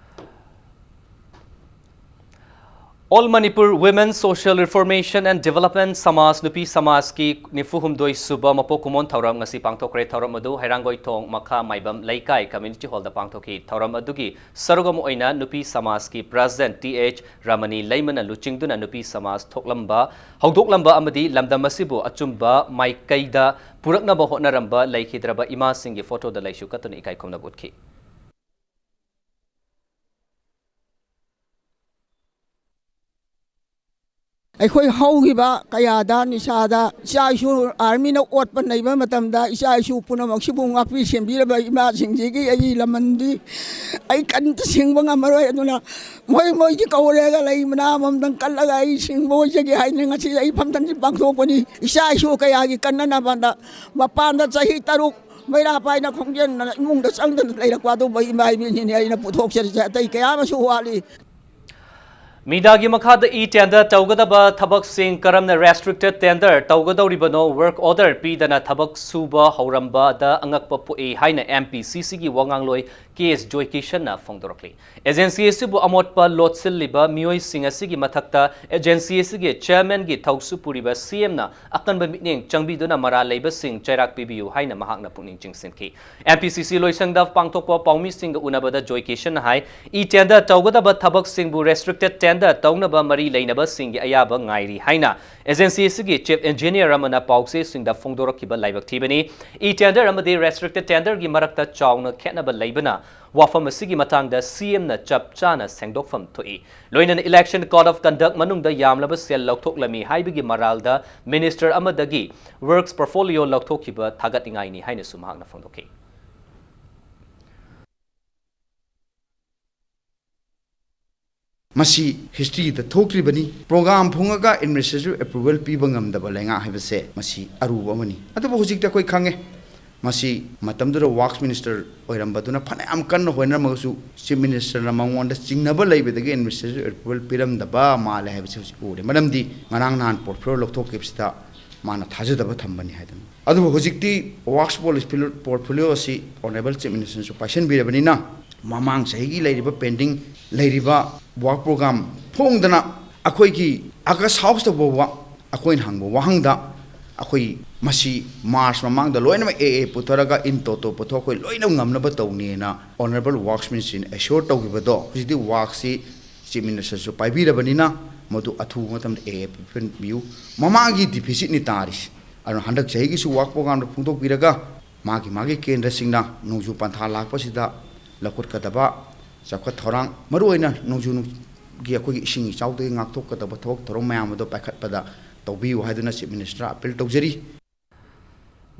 All Manipur Women Social Reformation and Development ꯁꯃꯥꯖ ꯅꯨꯄꯤ ꯁꯃꯥꯖꯀꯤ ꯅꯤꯐꯨ ꯍꯨꯝꯗꯣꯏ ꯁꯨꯕ ꯃꯄꯣꯛ ꯀꯨꯝꯑꯣꯟ ꯊꯧꯔꯝ ꯉꯁꯤ ꯄꯥꯡꯊꯣꯛꯈ꯭ꯔꯦ꯫ ꯊꯧꯔꯝ ꯑꯗꯨ ꯍꯩꯔꯥꯡꯒꯣꯏꯊꯣꯡ ꯃꯈꯥ ꯃꯥꯏꯕꯝ ꯂꯩꯀꯥꯏ community hall ꯗ ꯄꯥꯡꯊꯣꯛꯈꯤ꯫ ꯊꯧꯔꯝ ꯑꯗꯨꯒꯤ ꯁꯔꯨꯛ ꯑꯃ ꯑꯣꯏꯅ ꯅꯨꯄꯤ ꯁꯃꯥꯖꯀꯤ president ꯇꯤ ꯑꯩꯆ ꯔꯃꯅꯤ ꯂꯩꯃꯅ ꯂꯨꯆꯤꯡꯗꯨꯅ ꯅꯨꯄꯤ ꯁꯃꯥꯖ ꯊꯣꯛꯂꯝꯕ, ꯍꯧꯗꯣꯛꯂꯝꯕ ꯑꯃꯗꯤ ꯂꯝꯗꯝ ꯑꯁꯤꯕꯨ ꯑꯆꯨꯝꯕ ꯃꯥꯏꯀꯩꯗ ꯄꯨꯔꯛꯅꯕ ꯍꯣꯠꯅꯔꯝꯕ ꯂꯩꯈꯤꯗ꯭ꯔꯕ ꯏꯃꯥꯁꯤꯡꯒꯤ photo ꯗ ꯂꯩꯁꯨ ꯀꯠꯇꯨꯅ ꯏꯀꯥꯏ ꯈꯨꯝꯅꯕ ꯎꯠꯈꯤ꯫ ꯑꯩꯈꯣꯏ ꯍꯧꯈꯤꯕ ꯀꯌꯥꯗ ꯅꯤꯁꯥꯗ ꯏꯆꯥ ꯏꯁꯨ ꯑꯥꯔꯃꯤꯅ ꯑꯣꯠꯄ ꯅꯩꯕ ꯃꯇꯝꯗ ꯏꯆꯥ ꯏꯁꯨ ꯄꯨꯝꯅꯃꯛꯁꯤꯕꯨ ꯉꯥꯛꯄꯤ ꯁꯦꯟꯕꯤꯔꯕ ꯏꯃꯥꯁꯤꯡꯁꯤꯒꯤ ꯑꯩꯒꯤ ꯂꯃꯟꯗꯤ ꯑꯩ ꯀꯔꯤꯝꯇ ꯁꯤꯡꯕ ꯉꯝꯃꯔꯣꯏ꯫ ꯑꯗꯨꯅ ꯃꯣꯏ ꯃꯣꯏꯒꯤ ꯀꯧꯔꯦꯒ ꯂꯩ ꯃꯅꯥ ꯑꯃꯃꯝꯗꯪ ꯀꯠꯂꯒ ꯑꯩ ꯁꯤꯡꯕ ꯑꯣꯏꯖꯒꯦ ꯍꯥꯏꯗꯅ ꯉꯁꯤ ꯑꯩ ꯐꯝꯊꯟꯁꯤ ꯄꯥꯡꯊꯣꯛꯄꯅꯤ꯫ ꯏꯆꯥ ꯏꯁꯨ ꯀꯌꯥꯒꯤ ꯀꯟꯅꯅꯕꯗ ꯃꯄꯥꯟꯗ ꯆꯍꯤ ꯇꯔꯨꯛ ꯃꯩꯔꯥ ꯄꯥꯏꯅ ꯈꯣꯡꯖꯦꯜꯅ ꯏꯃꯨꯡꯗ ꯆꯪꯗꯅ ꯂꯩꯔꯛꯄ ꯑꯗꯨꯝꯕ ꯏꯃꯥ ꯏꯕꯦꯟꯁꯤꯅꯤ ꯑꯩꯅ ꯄꯨꯊꯣꯛꯆꯔꯤꯁꯦ꯫ ꯑꯇꯩ ꯀꯌꯥ ꯑꯃꯁꯨ ꯋꯥꯠꯂꯤ꯫ ꯃꯤꯗꯥꯒꯤ ꯃꯈꯥꯗ e-tender ꯇꯧꯒꯗꯕ ꯊꯕꯛꯁꯤꯡ ꯀꯔꯝꯅ restricted tender ꯇꯧꯒꯗꯧꯔꯤꯕꯅꯣ? Work order ꯄꯤꯗꯅ ꯊꯕꯛ ꯁꯨꯕ ꯍꯧꯔꯝꯕꯗ ꯑꯉꯛꯄ ꯄꯣꯛꯏ ꯍꯥꯏꯅ M P C C ꯒꯤ ꯋꯥꯉꯥꯡꯂꯣꯏ ꯀꯦ ꯑꯦꯁ ꯖꯣꯏꯀꯤꯁꯟꯅ ꯐꯣꯡꯗꯣꯔꯛꯂꯤ꯫ Agency ꯑꯁꯤꯕꯨ ꯑꯃꯣꯠꯄ ꯂꯣꯠꯁꯤꯜꯂꯤꯕ ꯃꯤꯑꯣꯏꯁꯤꯡ ꯑꯁꯤꯒꯤ ꯃꯊꯛꯇ agency ꯑꯁꯤꯒꯤ chairman ꯒꯤ ꯊꯧꯁꯨ ꯄꯨꯔꯤꯕ C M ꯅ ꯑꯀꯟꯕ ꯃꯤꯠꯌꯦꯡ ꯆꯪꯕꯤꯗꯨꯅ ꯃꯔꯥꯜ ꯂꯩꯕꯁꯤꯡ ꯆꯩꯔꯥꯛ ꯄꯤꯕꯤꯌꯨ ꯍꯥꯏꯅ ꯃꯍꯥꯛꯅ ꯄꯨꯛꯅꯤꯡ ꯆꯤꯡꯁꯤꯟꯈꯤ꯫ M P C C ꯂꯣꯏꯁꯪꯗ ꯄꯥꯡꯊꯣꯛꯄ ꯄꯥꯎꯃꯤꯁꯤꯡꯒ ꯎꯅꯕꯗ ꯖꯣꯏꯀꯤꯁꯟꯅ ꯍꯥꯏ, e-tender ꯇꯧꯒꯗꯕ ꯊꯕꯛꯁꯤꯡꯕꯨ restricted tender ꯇꯧꯅꯕ ꯃꯔꯤ ꯂꯩꯅꯕꯁꯤꯡꯒꯤ ꯑꯌꯥꯕ ꯉꯥꯏꯔꯤ ꯍꯥꯏꯅ agency ꯑꯁꯤꯒꯤ chief engineer ꯑꯃꯅ ꯄꯥꯎꯆꯦꯁꯤꯡꯗ ꯐꯣꯡꯗꯣꯔꯛꯈꯤꯕ ꯂꯥꯏꯕꯛ ꯊꯤꯕꯅꯤ꯫ E-tender ꯑꯃꯗꯤ restricted tender ꯒꯤ ꯃꯔꯛꯇ ꯆꯥꯎꯅ ꯈꯦꯠꯅꯕ ꯂꯩꯕꯅ ꯋꯥꯐꯝ ꯑꯁꯤꯒꯤ ꯃꯇꯥꯡꯗ C M ꯅ ꯆꯞ ꯆꯥꯅ ꯁꯦꯡꯗꯣꯛꯐꯝ ꯊꯣꯛꯏ꯫ ꯂꯣꯏꯅꯅ election code of conduct ꯃꯅꯨꯡꯗ ꯌꯥꯝꯂꯕ ꯁꯦꯜ ꯂꯧꯊꯣꯛꯂꯝꯃꯤ ꯍꯥꯏꯕꯒꯤ ꯃꯔꯥꯜꯗ minister ꯑꯃꯗꯒꯤ works portfolio ꯂꯧꯊꯣꯛꯈꯤꯕ ꯊꯥꯒꯠꯅꯤꯡꯉꯥꯏꯅꯤ ꯍꯥꯏꯅꯁꯨ ꯃꯍꯥꯛꯅ ꯐꯣꯡꯗꯣꯛꯈꯤ꯫ ꯃꯁꯤ history ꯗ ꯊꯣꯛꯇ꯭ꯔꯤꯕꯅꯤ꯫ Program ꯐꯣꯡꯉꯒ administrative approval ꯄꯤꯕ ꯉꯝꯗꯕ ꯂꯩꯉꯥꯛ ꯍꯥꯏꯕꯁꯦ ꯃꯁꯤ ꯑꯔꯨꯕ ꯑꯃꯅꯤ꯫ ꯑꯗꯨꯕꯨ ꯍꯧꯖꯤꯛꯇꯤ ꯑꯩꯈꯣꯏ ꯈꯪꯉꯦ꯫ ꯃꯁꯤ ꯃꯇꯝꯗꯨꯗ works minister ꯑꯣꯏꯔꯝꯕꯗꯨꯅ ꯐꯅꯌꯥꯝ ꯀꯟꯅ ꯍꯣꯠꯅꯔꯝꯃꯒꯁꯨ chief minister ꯅ ꯃꯉꯣꯟꯗ ꯆꯤꯡꯅꯕ ꯂꯩꯕꯗꯒꯤ administrative approval ꯄꯤꯔꯝꯗꯕ ꯃꯥꯜꯂꯦ ꯍꯥꯏꯕꯁꯤ ꯍꯧꯖꯤꯛ ꯎꯔꯦ꯫ ꯃꯔꯝꯗꯤ ꯉꯔꯥꯡ ꯅꯍꯥꯟ portfolio ꯂꯧꯊꯣꯛꯈꯤꯕꯁꯤꯗ ꯃꯥꯅ ꯊꯥꯖꯗꯕ ꯊꯝꯕꯅꯤ ꯍꯥꯏꯗꯅ꯫ ꯑꯗꯨꯕꯨ ꯍꯧꯖꯤꯛꯇꯤ works portfolio ꯑꯁꯤ honourable chief minister ꯅꯁꯨ ꯄꯥꯏꯁꯤꯟꯕꯤꯔꯕꯅꯤꯅ ꯃꯃꯥꯡ ꯆꯍꯤꯒꯤ ꯂꯩꯔꯤꯕ pending ꯂꯩꯔꯤꯕ work program ꯐꯣꯡꯗꯅ ꯑꯩꯈꯣꯏꯒꯤ ꯑꯥꯒꯁ ꯍꯥꯎꯁꯇ ꯐꯥꯎꯕ ꯑꯩꯈꯣꯏꯅ ꯍꯪꯕ ꯋꯥꯍꯪꯗ ꯑꯩꯈꯣꯏ ꯃꯁꯤ ꯃꯥꯔꯆ ꯃꯃꯥꯡꯗ ꯂꯣꯏꯅꯃꯛ ꯑꯦ ꯑꯦ ꯄꯨꯊꯔꯒ ꯏꯟ ꯇꯣꯇꯣ ꯄꯨꯊꯣꯛ ꯑꯩꯈꯣꯏ ꯂꯣꯏꯅ ꯉꯝꯅꯕ ꯇꯧꯅꯤꯅ ꯑꯣꯅꯔꯦꯕꯜ ꯋꯥꯔꯛꯁ ꯃꯤꯅꯤꯁꯇ꯭ꯔꯤꯅ ꯑꯦꯁ꯭ꯌꯣꯔ ꯇꯧꯈꯤꯕꯗꯣ ꯍꯧꯖꯤꯛꯇꯤ ꯋꯥꯔꯛꯁꯤ ꯆꯤꯐ ꯃꯤꯅꯤꯁꯇꯔꯁꯨ ꯄꯥꯏꯕꯤꯔꯕꯅꯤꯅ ꯃꯗꯨ ꯑꯊꯨꯕ ꯃꯇꯝꯗ ꯑꯦ ꯑꯦ ꯄꯤꯕꯤꯌꯨ꯫ ꯃꯃꯥꯡꯒꯤ ꯗꯤꯐꯤꯁꯤꯠꯅꯤ ꯇꯥꯔꯤꯁꯤ꯫ ꯑꯗꯨꯅ ꯍꯟꯗꯛ ꯆꯍꯤꯒꯤꯁꯨ ꯋꯥꯔꯛ ꯄ꯭ꯔꯣꯒ꯭ꯔꯥꯝꯗ ꯐꯣꯡꯗꯣꯛꯄꯤꯔꯒ ꯃꯥꯒꯤ ꯃꯥꯒꯤ ꯀꯦꯟꯗ꯭ꯔꯁꯤꯡꯅ ꯅꯣꯡꯖꯨ ꯄꯟꯊꯥ ꯂꯥꯛꯄꯁꯤꯗ ꯂꯧꯈꯠꯀꯗꯕ ꯆꯥꯎꯈꯠ ꯊꯧꯔꯥꯡ, ꯃꯔꯨꯑꯣꯏꯅ ꯅꯣꯡꯖꯨꯒꯤ ꯑꯩꯈꯣꯏꯒꯤ ꯏꯁꯤꯡ ꯏꯆꯥꯎꯗꯒꯤ ꯉꯥꯛꯊꯣꯛꯀꯗꯕ ꯊꯕꯛ ꯊꯧꯔꯝ ꯃꯌꯥꯝ ꯑꯗꯣ ꯄꯥꯏꯈꯠꯄꯗ ꯇꯧꯕꯤꯌꯨ ꯍꯥꯏꯗꯨꯅ ꯆꯤꯐ ꯃꯤꯅꯤꯁꯇꯔ ꯑꯄꯤꯜ ꯇꯧꯖꯔꯤ꯫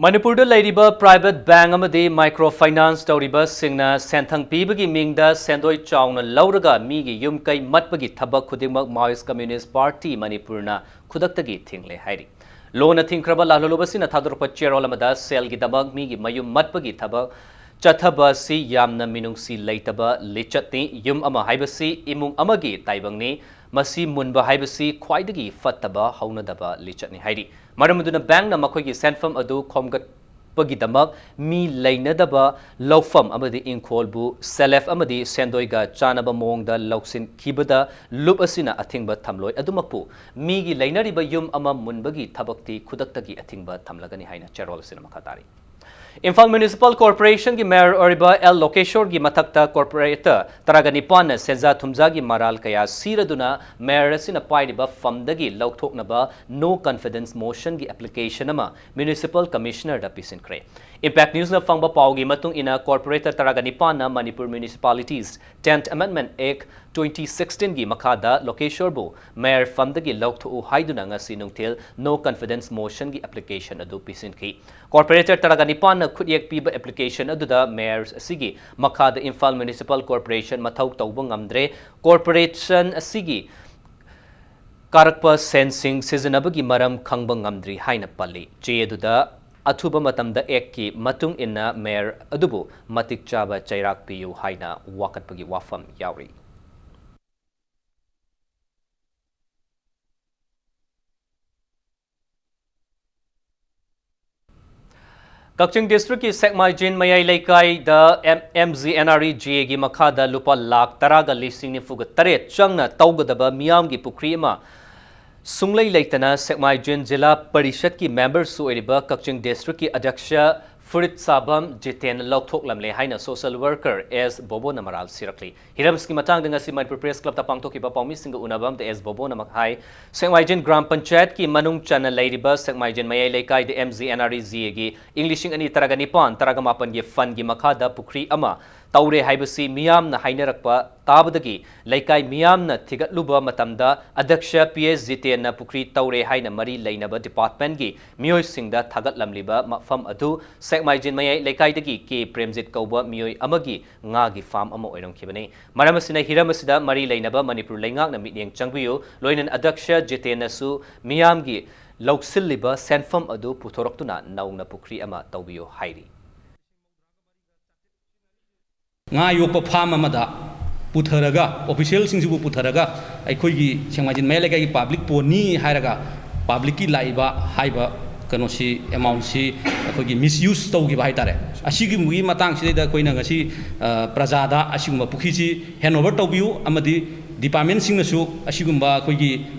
ꯃꯅꯤꯄꯨꯔꯗ ꯂꯩꯔꯤꯕ ꯄ꯭ꯔꯥꯏꯚꯦꯠ ꯕꯦꯡꯛ ꯑꯃꯗꯤ ꯃꯥꯏꯀ꯭ꯔꯣ ꯐꯥꯏꯅꯥꯟꯁ ꯇꯧꯔꯤꯕꯁꯤꯡꯅ ꯁꯦꯟꯊꯪ ꯄꯤꯕꯒꯤ ꯃꯤꯡꯗ ꯁꯦꯟꯗꯣꯏ ꯆꯥꯎꯅ ꯂꯧꯔꯒ ꯃꯤꯒꯤ ꯌꯨꯝ ꯀꯩ ꯃꯠꯄꯒꯤ ꯊꯕꯛ ꯈꯨꯗꯤꯡꯃꯛ ꯃꯥꯔꯛꯁꯤꯁ꯭ꯠ ꯀꯝꯃ꯭ꯌꯨꯅꯤꯁ꯭ꯠ ꯄꯥꯔꯇꯤ ꯃꯅꯤꯄꯨꯔꯅ ꯈꯨꯗꯛꯇꯒꯤ ꯊꯤꯡꯂꯦ ꯍꯥꯏꯔꯤ꯫ ꯂꯣꯟꯅ ꯊꯤꯡꯈ꯭ꯔꯕ ꯂꯥꯜꯍꯧꯂꯨꯕꯁꯤꯅ ꯊꯥꯗꯣꯔꯛꯄ ꯆꯦꯔꯣꯜ ꯑꯃꯗ ꯁꯦꯜꯒꯤꯗꯃꯛ ꯃꯤꯒꯤ ꯃꯌꯨꯝ ꯃꯠꯄꯒꯤ ꯊꯕꯛ ꯆꯠꯊꯕ ꯑꯁꯤ ꯌꯥꯝꯅ ꯃꯤꯅꯨꯡꯁꯤ ꯂꯩꯇꯕ ꯂꯤꯆꯠꯅꯤ꯫ ꯌꯨꯝ ꯑꯃ ꯍꯥꯏꯕꯁꯤ ꯏꯃꯨꯡ ꯑꯃꯒꯤ ꯇꯥꯏꯕꯪꯅꯤ꯫ ꯃꯁꯤ ꯃꯨꯟꯕ ꯍꯥꯏꯕꯁꯤ ꯈ꯭ꯋꯥꯏꯗꯒꯤ ꯐꯠꯇꯕ ꯍꯧꯅꯗꯕ ꯂꯤꯆꯠꯅꯤ ꯍꯥꯏꯔꯤ꯫ ꯃꯔꯝ ꯑꯗꯨꯅ ꯕꯦꯡꯛꯅ ꯃꯈꯣꯏꯒꯤ ꯁꯦꯟꯐꯝ ꯑꯗꯨ ꯈꯣꯝꯒꯠꯄꯒꯤꯗꯃꯛ ꯃꯤ ꯂꯩꯅꯗꯕ ꯂꯧꯐꯝ ꯑꯃꯗꯤ ꯏꯪꯈꯣꯜꯕꯨ ꯁꯦꯜꯐ ꯑꯃꯗꯤ ꯁꯦꯟꯗꯣꯏꯒ ꯆꯥꯟꯅꯕ ꯃꯑꯣꯡꯗ ꯂꯧꯁꯤꯟꯈꯤꯕꯗ ꯂꯨꯞ ꯑꯁꯤꯅ ꯑꯊꯤꯡꯕ ꯊꯝꯂꯣꯏ꯫ ꯑꯗꯨꯃꯛꯄꯨ ꯃꯤꯒꯤ ꯂꯩꯅꯔꯤꯕ ꯌꯨꯝ ꯑꯃ ꯃꯨꯟꯕꯒꯤ ꯊꯕꯛꯇꯤ ꯈꯨꯗꯛꯇꯒꯤ ꯑꯊꯤꯡꯕ ꯊꯝꯂꯒꯅꯤ ꯍꯥꯏꯅ ꯆꯦꯔꯣꯜ ꯑꯁꯤꯅ ꯃꯈꯥ ꯇꯥꯔꯤ꯫ ꯏꯝꯐꯥꯜ ꯃ꯭ꯌꯨꯅꯤꯁꯤꯄꯥꯜ ꯀꯣꯔꯄꯣꯔꯦꯁꯟꯒꯤ ꯃꯦꯌꯔ ꯑꯣꯏꯔꯤꯕ ꯑꯦꯜ ꯂꯣꯀꯦꯁꯣꯔꯒꯤ ꯃꯊꯛꯇ ꯀꯣꯔꯄꯣꯔꯦꯇꯔ ꯇꯔꯥꯒ ꯅꯤꯄꯥꯟꯅ ꯁꯦꯟꯖꯥ ꯊꯨꯝꯖꯥꯒꯤ ꯃꯔꯥꯜ ꯀꯌꯥ ꯁꯤꯔꯗꯨꯅ ꯃꯦꯌꯔ ꯑꯁꯤꯅ ꯄꯥꯏꯔꯤꯕ ꯐꯝꯗꯒꯤ ꯂꯧꯊꯣꯛꯅꯕ ꯅꯣ ꯀꯟꯐꯤꯗꯦꯟꯁ ꯃꯣꯁꯟꯒꯤ ꯑꯦꯄ꯭ꯂꯤꯀꯦꯁꯟ ꯑꯃ ꯃ꯭ꯌꯨꯅꯤꯁꯤꯄꯥꯜ ꯀꯃꯤꯁꯅꯔꯗ ꯄꯤꯁꯤꯟꯈ꯭ꯔꯦ꯫ ꯏꯝꯄꯦꯛ ꯅ꯭ꯌꯨꯁꯅ ꯐꯪꯕ ꯄꯥꯎꯒꯤ ꯃꯇꯨꯡ ꯏꯟꯅ ꯀꯣꯔꯄꯣꯔꯦꯇꯔ ꯇꯔꯥꯒ ꯅꯤꯄꯥꯟꯅ ꯃꯅꯤꯄꯨꯔ ꯃ꯭ꯌꯨꯅꯤꯁꯤꯄꯥꯂꯤꯇꯤꯁ ꯇꯦꯟꯠ ꯑꯃꯦꯟꯗꯃꯦꯟꯠ ꯑꯦꯛ ꯇ꯭ꯋꯦꯟꯇꯤ ꯁꯤꯛꯁꯇꯤꯟꯒꯤ ꯃꯈꯥꯗ ꯂꯣꯀꯦꯁꯣꯔꯕꯨ ꯃꯦꯌꯔ ꯐꯝꯗꯒꯤ ꯂꯧꯊꯣꯛꯎ ꯍꯥꯏꯗꯨꯅ ꯉꯁꯤ ꯅꯨꯡꯊꯤꯜ ꯅꯣ ꯀꯟꯐꯤꯗꯦꯟꯁ ꯃꯣꯁꯟꯒꯤ ꯑꯦꯄ꯭ꯂꯤꯀꯦꯁꯟ ꯑꯗꯨ ꯄꯤꯁꯤꯟꯈꯤ꯫ ꯀꯣꯔꯄꯣꯔꯦꯇꯔ ꯇꯔꯥꯒ ꯅꯤꯄꯥꯟꯅ ꯈꯨꯠꯌꯦꯛ ꯄꯤꯕ ꯑꯦꯄ꯭ꯂꯤꯀꯦꯁꯟ ꯑꯗꯨꯗ ꯃꯦꯌꯔ ꯑꯁꯤꯒꯤ ꯃꯈꯥꯗ ꯏꯝꯐꯥꯜ ꯃ꯭ꯌꯨꯅꯤꯁꯤꯄꯥꯜ ꯀꯣꯔꯄꯣꯔꯦꯁꯟ ꯃꯊꯧ ꯇꯧꯕ ꯉꯝꯗ꯭ꯔꯦ, ꯀꯣꯔꯄꯣꯔꯦꯁꯟ ꯑꯁꯤꯒꯤ ꯀꯥꯔꯛꯄ ꯁꯦꯟꯁꯤꯡ ꯁꯤꯖꯤꯟꯅꯕꯒꯤ ꯃꯔꯝ ꯈꯪꯕ ꯉꯝꯗ꯭ꯔꯤ ꯍꯥꯏꯅ ꯄꯜꯂꯤ꯫ ꯆꯦ ꯑꯗꯨꯗ ꯑꯊꯨꯕ ꯃꯇꯝꯗ ꯑꯦꯛꯀꯤ ꯃꯇꯨꯡ ꯏꯟꯅ ꯃꯦꯌꯔ ꯑꯗꯨꯕꯨ ꯃꯇꯤꯛ ꯆꯥꯕ ꯆꯩꯔꯥꯛ ꯄꯤꯌꯨ ꯍꯥꯏꯅ ꯋꯥꯀꯠꯄꯒꯤ ꯋꯥꯐꯝ ꯌꯥꯎꯔꯤ꯫ ꯀꯛꯆꯤꯡ ꯗꯤꯁꯇ꯭ꯔꯤꯛꯀꯤ ꯁꯦꯛꯃꯥꯏꯖꯤꯟ ꯃꯌꯥꯏ ꯂꯩꯀꯥꯏꯗ M M G N R E G ꯑꯦꯒꯤ ꯃꯈꯥꯗ ꯂꯨꯄꯥ ꯂꯥꯈ ꯇꯔꯥꯒ ꯂꯤꯁꯤꯡ ꯅꯤꯐꯨꯒ ꯇꯔꯦꯠ ꯆꯪꯅ ꯇꯧꯒꯗꯕ ꯃꯤꯌꯥꯝꯒꯤ ꯄꯨꯈ꯭ꯔꯤ ꯑꯃ ꯁꯨꯡꯂꯩ ꯂꯩꯇꯅ ꯁꯦꯛꯃꯥꯏꯖꯤꯟ ꯖꯤꯂꯥ ꯄꯔꯤꯁꯠꯀꯤ ꯃꯦꯝꯕꯔꯁꯨ ꯑꯣꯏꯔꯤꯕ ꯀꯛꯆꯤꯡ ꯗꯤꯁꯇ꯭ꯔꯤꯛꯀꯤ ꯑꯗ꯭ꯌꯛꯁ ꯐꯨꯔꯤꯠ ꯆꯥꯕꯝ ꯖꯤꯇꯦꯟꯅ ꯂꯧꯊꯣꯛꯂꯝꯂꯦ ꯍꯥꯏꯅ ꯁꯣꯁꯤꯌꯦꯜ ꯋꯥꯔꯀꯔ ꯑꯦꯁ ꯕꯣꯕꯣꯅ ꯃꯔꯥꯜ ꯁꯤꯔꯛꯂꯤ꯫ ꯍꯤꯔꯝꯁꯤꯒꯤ ꯃꯇꯥꯡꯗ ꯉꯁꯤ ꯃꯅꯤꯄꯨꯔ ꯄ꯭ꯔꯦꯁ ꯀ꯭ꯂꯕꯇ ꯄꯥꯡꯊꯣꯛꯈꯤꯕ ꯄꯥꯎꯃꯤꯁꯤꯡꯒ ꯎꯅꯕ ꯑꯃꯗ ꯑꯦꯁ ꯕꯣꯕꯣꯅ ꯃꯛ ꯍꯥꯏ, ꯁꯦꯛꯃꯥꯏꯖꯤꯟ ꯒ꯭ꯔꯥꯝ ꯄꯟꯆꯥꯌꯠꯀꯤ ꯃꯅꯨꯡ ꯆꯟꯅ ꯂꯩꯔꯤꯕ ꯁꯦꯛꯃꯥꯏꯖꯤꯟ ꯃꯌꯥꯏ ꯂꯩꯀꯥꯏꯗ M G N R E G ꯑꯦꯒꯤ ꯏꯪ ꯂꯤꯁꯤꯡ ꯑꯅꯤ ꯇꯔꯥꯒ ꯅꯤꯄꯥꯟ ꯇꯔꯥꯒ ꯃꯥꯄꯟꯒꯤ ꯐꯟꯒꯤ ꯃꯈꯥꯗ ꯄꯨꯈ꯭ꯔꯤ ꯑꯃ ꯇꯧꯔꯦ ꯍꯥꯏꯕꯁꯤ ꯃꯤꯌꯥꯝꯅ ꯍꯥꯏꯅꯔꯛꯄ ꯇꯥꯕꯗꯒꯤ ꯂꯩꯀꯥꯏ ꯃꯤꯌꯥꯝꯅ ꯊꯤꯒꯠꯂꯨꯕ ꯃꯇꯝꯗ ꯑꯗ꯭ꯌꯛꯁ ꯄꯤ ꯑꯦꯁ ꯖꯤꯇꯦꯟꯅ ꯄꯨꯈ꯭ꯔꯤ ꯇꯧꯔꯦ ꯍꯥꯏꯅ ꯃꯔꯤ ꯂꯩꯅꯕ ꯗꯤꯄꯥꯔꯠꯃꯦꯟꯒꯤ ꯃꯤꯑꯣꯏꯁꯤꯡꯗ ꯊꯥꯒꯠꯂꯝꯂꯤꯕ ꯃꯐꯝ ꯑꯗꯨ ꯁꯦꯛꯃꯥꯏꯖꯤꯟ ꯃꯌꯥꯏ ꯂꯩꯀꯥꯏꯗꯒꯤ ꯀꯦ ꯄ꯭ꯔꯦꯝꯖꯤꯠ ꯀꯧꯕ ꯃꯤꯑꯣꯏ ꯑꯃꯒꯤ ꯉꯥꯒꯤ ꯐꯥꯝ ꯑꯃ ꯑꯣꯏꯔꯝꯈꯤꯕꯅꯤ꯫ ꯃꯔꯝ ꯑꯁꯤꯅ ꯍꯤꯔꯝ ꯑꯁꯤꯗ ꯃꯔꯤ ꯂꯩꯅꯕ ꯃꯅꯤꯄꯨꯔ ꯂꯩꯉꯥꯛꯅ ꯃꯤꯠꯌꯦꯡ ꯆꯪꯕꯤꯌꯨ, ꯂꯣꯏꯅꯅ ꯑꯗ꯭ꯌꯛꯁ ꯖꯤꯇꯦꯟꯅꯁꯨ ꯃꯤꯌꯥꯝꯒꯤ ꯂꯧꯁꯤꯜꯂꯤꯕ ꯁꯦꯟꯐꯝ ꯑꯗꯨ ꯄꯨꯊꯣꯔꯛꯇꯨꯅ ꯅꯧꯅ ꯄꯨꯈ꯭ꯔꯤ ꯑꯃ ꯇꯧꯕꯤꯌꯨ ꯍꯥꯏꯔꯤ꯫ ꯉꯥ ꯌꯣꯛꯄ ꯐꯥꯝ ꯑꯃꯗ ꯄꯨꯊꯔꯒ, ꯑꯣꯐꯤꯁꯤꯌꯦꯜꯁꯤꯡꯁꯤꯕꯨ ꯄꯨꯊꯔꯒ, ꯑꯩꯈꯣꯏꯒꯤ ꯁꯦꯛꯃꯥꯏꯖꯤꯟ ꯃꯌꯥꯏ ꯂꯩꯀꯥꯏꯒꯤ ꯄꯥꯕ꯭ꯂꯤꯛ ꯄꯣꯟꯅꯤ ꯍꯥꯏꯔꯒ ꯄꯥꯕ꯭ꯂꯤꯛꯀꯤ ꯂꯥꯛꯏꯕ ꯍꯥꯏꯕ ꯀꯩꯅꯣꯁꯤ, ꯑꯦꯃꯥꯎꯟꯁꯤ ꯑꯩꯈꯣꯏꯒꯤ ꯃꯤꯁꯌꯨꯁ ꯇꯧꯈꯤꯕ ꯍꯥꯏꯇꯥꯔꯦ꯫ ꯑꯁꯤꯒꯨꯝꯕꯒꯤ ꯃꯇꯥꯡꯁꯤꯗꯩꯗ ꯑꯩꯈꯣꯏꯅ ꯉꯁꯤ, ꯑ, ꯄ꯭ꯔꯖꯥꯗ ꯑꯁꯤꯒꯨꯝꯕ ꯄꯨꯈ꯭ꯔꯤꯁꯤ ꯍꯦꯟꯑꯣꯚꯔ ꯇꯧꯕꯤꯌꯨ, ꯑꯃꯗꯤ ꯗꯤꯄꯥꯔꯠꯃꯦꯟꯁꯤꯡꯅꯁꯨ ꯑꯁꯤꯒꯨꯝꯕ ꯑꯩꯈꯣꯏꯒꯤ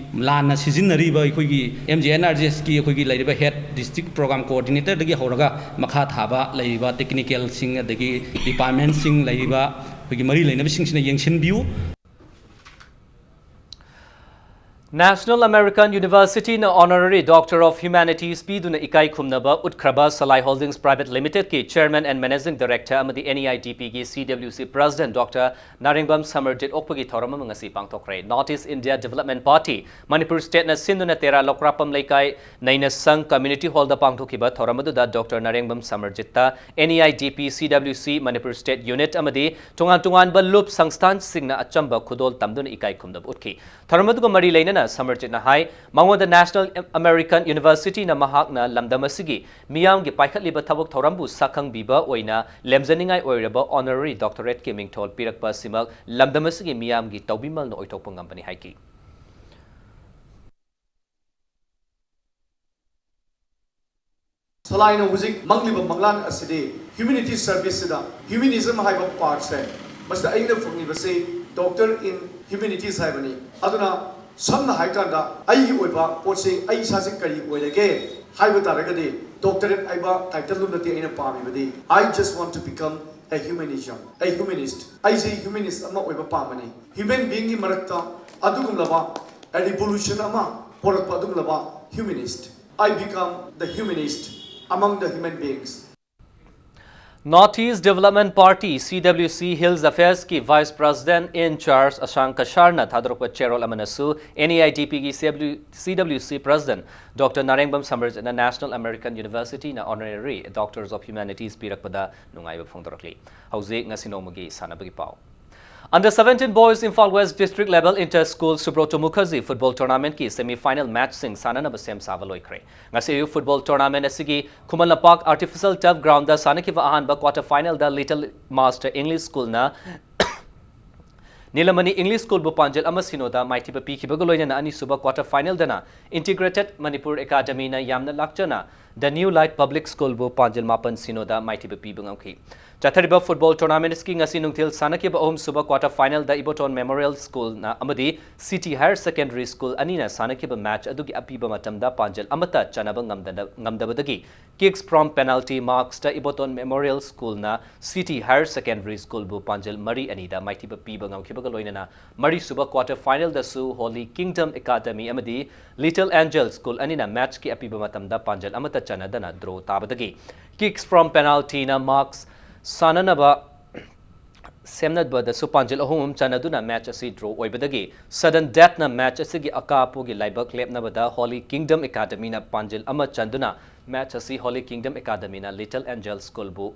ꯂꯥꯟꯅ ꯁꯤꯖꯤꯟꯅꯔꯤꯕ ꯑꯩꯈꯣꯏꯒꯤ M G N R G ꯑꯦꯁꯀꯤ ꯑꯩꯈꯣꯏꯒꯤ ꯂꯩꯔꯤꯕ ꯍꯦꯗ, ꯗꯤꯁꯇ꯭ꯔꯤꯛ ꯄ꯭ꯔꯣꯒ꯭ꯔꯥꯝ ꯀꯣꯑꯣꯔꯗꯤꯅꯦꯇꯔꯗꯒꯤ ꯍꯧꯔꯒ ꯃꯈꯥ ꯊꯥꯕ ꯂꯩꯔꯤꯕ ꯇꯦꯛꯅꯤꯀꯦꯜꯁꯤꯡ ꯑꯗꯒꯤ ꯗꯤꯄꯥꯔꯠꯃꯦꯟꯁꯤꯡ ꯂꯩꯔꯤꯕ ꯑꯩꯈꯣꯏꯒꯤ ꯃꯔꯤ ꯂꯩꯅꯕꯁꯤꯡꯁꯤꯅ ꯌꯦꯡꯁꯤꯟꯕꯤꯌꯨ꯫ National American University ꯅ Honorary Doctor of Humanities ꯄꯤꯗꯨꯅ ꯏꯀꯥꯏ ꯈꯨꯝꯅꯕ ꯎꯠꯈ꯭ꯔꯕ Salai Holdings Private Limited ꯀꯤ Chairman and Managing Director ꯑꯃꯗꯤ N E I D P ꯒꯤ C W C President Doctor ꯅꯥꯔꯦꯡꯕꯝ ꯁꯃꯔꯖꯤꯠ ꯑꯣꯛꯄꯒꯤ ꯊꯧꯔꯝ ꯑꯃ ꯉꯁꯤ ꯄꯥꯡꯊꯣꯛꯈ꯭ꯔꯦ꯫ North East India Development Party Manipur ꯁ꯭ꯇꯦꯠꯅ ꯁꯤꯟꯗꯨꯅ ꯇꯦꯔꯥ ꯂꯧꯀ꯭ꯔꯥꯛꯄꯝ ꯂꯩꯀꯥꯏ ꯅꯩꯅꯁꯪ ꯀꯝꯃ꯭ꯌꯨꯅꯤꯇꯤ ꯍꯣꯜꯗ ꯄꯥꯡꯊꯣꯛꯈꯤꯕ ꯊꯧꯔꯝ ꯑꯗꯨꯗ ꯗꯣꯛꯇꯔ ꯅꯥꯔꯦꯡꯕꯝ ꯁꯃꯔꯖꯤꯠꯇ N E I D P, C W C, Manipur state unit ꯑꯃꯗꯤ ꯇꯣꯉꯥꯟ ꯇꯣꯉꯥꯟꯕ ꯂꯨꯞ ꯁꯪꯁꯊꯥꯟꯁꯤꯡꯅ ꯑꯆꯝꯕ ꯈꯨꯗꯣꯜ ꯇꯝꯗꯨꯅ ꯏꯀꯥꯏ ꯈꯨꯝꯅꯕ ꯎꯠꯈꯤ꯫ ꯊꯧꯔꯝ ꯑꯗꯨꯒ ꯃꯔꯤ ꯂꯩꯅꯅ ꯁꯃꯔꯖꯤꯠꯅ ꯍꯥꯏ, ꯃꯉꯣꯟꯗ National American University ꯅ ꯃꯍꯥꯛꯅ ꯂꯝꯗꯝ ꯑꯁꯤꯒꯤ ꯃꯤꯌꯥꯝꯒꯤ ꯄꯥꯏꯈꯠꯂꯤꯕ ꯊꯕꯛ ꯊꯧꯔꯝꯕꯨ ꯁꯛꯈꯪꯕꯤꯕ ꯑꯣꯏꯅ ꯂꯦꯝꯖꯅꯤꯡꯉꯥꯏ ꯑꯣꯏꯔꯕ Honorary Doctorate ꯀꯤ ꯃꯤꯡꯊꯣꯜ ꯄꯤꯔꯛꯄ ꯑꯁꯤꯃꯛ ꯂꯝꯗꯝ ꯑꯁꯤꯒꯤ ꯃꯤꯌꯥꯝꯒꯤ ꯇꯧꯕꯤꯃꯜꯅ ꯑꯣꯏꯊꯣꯛꯄ ꯉꯝꯕꯅꯤ ꯍꯥꯏꯈꯤ꯫ ꯁꯂꯥꯏꯅ ꯍꯧꯖꯤꯛ ꯃꯪꯂꯤꯕ ꯃꯪꯂꯥꯟ ꯑꯁꯤꯗꯤ ꯍ꯭ꯌꯨꯃꯦꯅꯤꯇꯤ ꯁꯔꯚꯤꯁꯁꯤꯗ ꯍ꯭ꯌꯨꯃꯦꯅꯤꯖꯝ ꯍꯥꯏꯕ ꯄꯥꯔꯠꯁꯦ, ꯃꯁꯤꯗ ꯑꯩꯅ ꯐꯪꯂꯤꯕꯁꯤ ꯗꯣꯛꯇꯔ ꯏꯟ ꯍ꯭ꯌꯨꯃꯦꯅꯤꯇꯤꯁ ꯍꯥꯏꯕꯅꯤ꯫ ꯑꯗꯨꯅ ꯁꯝꯅ ꯍꯥꯏꯀꯥꯟꯗ ꯑꯩꯒꯤ ꯑꯣꯏꯕ ꯄꯣꯠꯁꯤ ꯑꯩ ꯏꯁꯥꯁꯤ ꯀꯔꯤ ꯑꯣꯏꯔꯒꯦ ꯍꯥꯏꯕ ꯇꯥꯔꯒꯗꯤ, ꯗꯣꯛꯇꯔꯦꯠ ꯍꯥꯏꯕ ꯇꯥꯏꯇꯜꯗꯨ ꯅꯠꯇꯦ ꯑꯩꯅ ꯄꯥꯝꯃꯤꯕꯗꯤ꯫ I just want to become a humanism, a humanist. ꯑꯩꯁꯤ ꯍ꯭ꯌꯨꯃꯦꯅꯤꯁ ꯑꯃ ꯑꯣꯏꯕ ꯄꯥꯝꯕꯅꯤ꯫ ꯍ꯭ꯌꯨꯃꯦꯟ ꯕꯤꯡꯒꯤ ꯃꯔꯛꯇ ꯑꯗꯨꯒꯨꯝꯂꯕ ꯔꯤꯚꯣꯂꯨꯁꯟ ꯑꯃ ꯄꯣꯔꯛꯄ ꯑꯗꯨꯒꯨꯝꯂꯕ ꯍ꯭ꯌꯨꯃꯦꯅꯤꯁ꯫ I become the humanist among the human beings. North East Development Party, C W C, Hills Affairs ꯀꯤ Vice President in Charge ꯑꯁꯥꯡ ꯀꯁꯥꯔꯅ ꯊꯥꯗꯣꯔꯛꯄ ꯆꯦꯔꯣꯜ ꯑꯃꯅꯁꯨ N E I D P ꯒꯤ C W C President Doctor ꯅꯥꯔꯦꯡꯕꯝ ꯁꯃꯔꯖꯤꯠꯅ National American University ꯅ Honorary Doctors of Humanities ꯄꯤꯔꯛꯄꯗ ꯅꯨꯡꯉꯥꯏꯕ ꯐꯣꯡꯗꯣꯔꯛꯂꯤ꯫ ꯍꯧꯖꯤꯛ ꯉꯁꯤ ꯅꯣꯡꯃꯒꯤ ꯁꯥꯟꯅꯕꯒꯤ ꯄꯥꯎ꯫ Under seventeen Boys Imphal West District Level Inter School Subroto Mukherjee Football Tournament ꯀꯤ semi final match ꯁꯤꯡ ꯁꯥꯟꯅꯅꯕ ꯁꯦꯝ ꯁꯥꯕ ꯂꯣꯏꯈ꯭ꯔꯦ꯫ ꯉꯁꯤ ꯑꯌꯨꯛ football tournament ꯑꯁꯤꯒꯤ Khuman Lampak Artificial Turf Ground ꯗ ꯁꯥꯟꯅꯈꯤꯕ ꯑꯍꯥꯟꯕ quarter final ꯗ Little Master English School ꯅ ꯅꯤꯂꯃꯅꯤ English School ꯕꯨ ꯄꯥꯟꯖꯜ ꯑꯃ ꯁꯤꯅꯣꯗ ꯃꯥꯏꯊꯤꯕ ꯄꯤꯈꯤꯕꯒ ꯂꯣꯏꯅꯅ ꯑꯅꯤꯁꯨꯕ quarter final ꯗꯅ Integrated Manipur Academy ꯅ ꯌꯥꯝꯅ ꯂꯥꯛꯆꯅ The New Light Public School ꯕꯨ ꯄꯥꯟꯖꯜ ꯃꯥꯄꯟ ꯁꯤꯅꯣꯗ ꯃꯥꯏꯊꯤꯕ ꯄꯤꯕ ꯉꯝꯈꯤ꯫ ꯆꯠꯊꯔꯤꯕ football tournament ꯀꯤ ꯉꯁꯤ ꯅꯨꯡꯊꯤꯜ ꯁꯥꯟꯅꯈꯤꯕ ꯑꯍꯨꯝꯁꯨꯕ quarter final ꯗ Iboton Memorial School ꯅ ꯑꯃꯗꯤ City Higher Secondary School ꯑꯅꯤꯅ ꯁꯥꯟꯅꯈꯤꯕ match ꯑꯗꯨꯒꯤ ꯑꯄꯤꯕ ꯃꯇꯝꯗ ꯄꯥꯟꯖꯜ ꯑꯃꯠꯇ ꯆꯟꯅꯕ ꯉꯝꯗꯅ-, ꯉꯝꯗꯕꯗꯒꯤ kicks from penalty marks ꯇ Iboton Memorial School ꯅ City Higher Secondary School ꯕꯨ ꯄꯥꯟꯖꯜ ꯃꯔꯤ ꯑꯅꯤꯗ ꯃꯥꯏꯊꯤꯕ ꯄꯤꯕ ꯉꯝꯈꯤꯕꯒ ꯂꯣꯏꯅꯅ ꯃꯔꯤꯁꯨꯕ quarter final ꯗꯁꯨ Holy Kingdom Academy ꯑꯃꯗꯤ Little Angel School ꯑꯅꯤꯅ match ꯀꯤ ꯑꯄꯤꯕ ꯃꯇꯝꯗ ꯄꯥꯟꯖꯜ ꯑꯃꯠꯇ ꯆꯟꯅꯗꯅ draw ꯇꯥꯕꯗꯒꯤ kicks from penalty ꯅ marks ꯁꯥꯟꯅꯅꯕ ꯁꯦꯝꯅꯕꯗꯁꯨ ꯄꯥꯟꯖꯤꯜ ꯑꯍꯨꯝ ꯑꯍꯨꯝ ꯆꯟꯅꯗꯨꯅ match ꯑꯁꯤ draw ꯑꯣꯏꯕꯗꯒꯤ sudden death ꯅ match ꯑꯁꯤꯒꯤ ꯑꯀꯥ ꯑꯄꯣꯒꯤ ꯂꯥꯏꯕꯛ ꯂꯦꯞꯅꯕꯗ Holy Kingdom Academy ꯅ ꯄꯥꯟꯖꯤꯜ ꯑꯃ ꯆꯟꯗꯨꯅ match ꯑꯁꯤ Holy Kingdom Academy ꯅ Little Angel School ꯕꯨ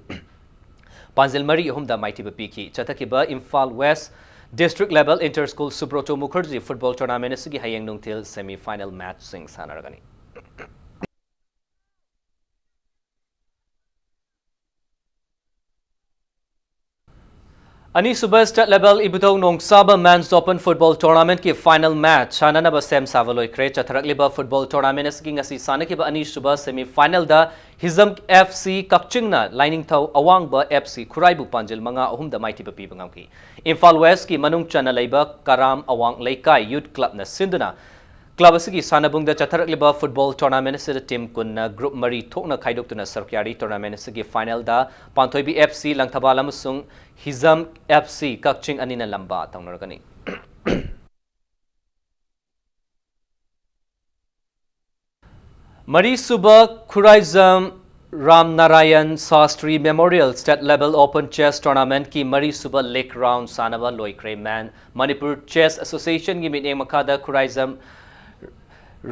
ꯄꯥꯟꯖꯤꯜ ꯃꯔꯤ ꯑꯍꯨꯝꯗ ꯃꯥꯏꯊꯤꯕ ꯄꯤꯈꯤ꯫ ꯆꯠꯊꯈꯤꯕ Imphal West District Level Inter School Subroto Mukherjee Football Tournament ꯑꯁꯤꯒꯤ ꯍꯌꯦꯡ ꯅꯨꯡꯊꯤꯜ semi final match ꯁꯤꯡ ꯁꯥꯟꯅꯔꯒꯅꯤ꯫ ꯑꯅꯤꯁꯨꯕ State Level ꯏꯕꯨꯙꯧ ꯅꯣꯡꯆꯥꯕ Men's Open Football Tournamentꯀꯤ final match ꯁꯥꯟꯅꯅꯕ ꯁꯦꯝ ꯁꯥꯕ ꯂꯣꯏꯈ꯭ꯔꯦ꯫ ꯆꯠꯊꯔꯛꯂꯤꯕ football tournamentꯀꯤ ꯉꯁꯤ ꯁꯥꯟꯅꯈꯤꯕ ꯑꯅꯤꯁꯨꯕ semifinalꯗ ꯍꯤꯖꯝ F C ꯀꯛꯆꯤꯡꯅ ꯂꯥꯏꯅꯤꯡꯊꯧ ꯑꯋꯥꯡꯕ F C ꯈꯨꯔꯥꯏꯕꯨ ꯄꯥꯟꯖꯤꯜ ꯃꯉꯥ ꯑꯍꯨꯝꯗ ꯃꯥꯏꯊꯤꯕ ꯄꯤꯕ ꯉꯝꯈꯤ꯫ ꯏꯝꯐꯥꯜ Westꯀꯤ ꯃꯅꯨꯡ ꯆꯟꯅ ꯂꯩꯕ ꯀꯔꯥꯝ ꯑꯋꯥꯡ ꯂꯩꯀꯥꯏ Youth Clubꯅ ꯁꯤꯟꯗꯨꯅ club ꯑꯁꯤꯒꯤ ꯁꯥꯟꯅꯕꯨꯡꯗ ꯆꯠꯊꯔꯛꯂꯤꯕ football tournament ꯑꯁꯤꯗ team ꯀꯨꯟꯅ group ꯃꯔꯤ ꯊꯣꯛꯅ ꯈꯥꯏꯗꯣꯛꯇꯨꯅ ꯁꯔꯨꯛ ꯌꯥꯔꯤ꯫ Tournament ꯑꯁꯤꯒꯤ finalꯗ ꯄꯥꯟꯊꯣꯏꯕꯤ F C ꯂꯪꯊꯕꯥꯜ ꯑꯃꯁꯨꯡ ꯍꯤꯖꯝ F C ꯀꯛꯆꯤꯡ ꯑꯅꯤꯅ ꯂꯝꯕꯥ ꯇꯧꯅꯔꯒꯅꯤ꯫ ꯃꯔꯤꯁꯨꯕ Khuraijam ꯔꯥꯝꯅꯥꯔꯥꯌꯟ Shastri Memorial State Level Open Chess Tournamentꯀꯤ ꯃꯔꯤꯁꯨꯕ league round ꯁꯥꯟꯅꯕ ꯂꯣꯏꯈ꯭ꯔꯦ꯫ Man Manipur Chess Associationꯒꯤ ꯃꯤꯠꯌꯦꯡ ꯃꯈꯥꯗ ꯈꯨꯔꯥꯏꯖꯝ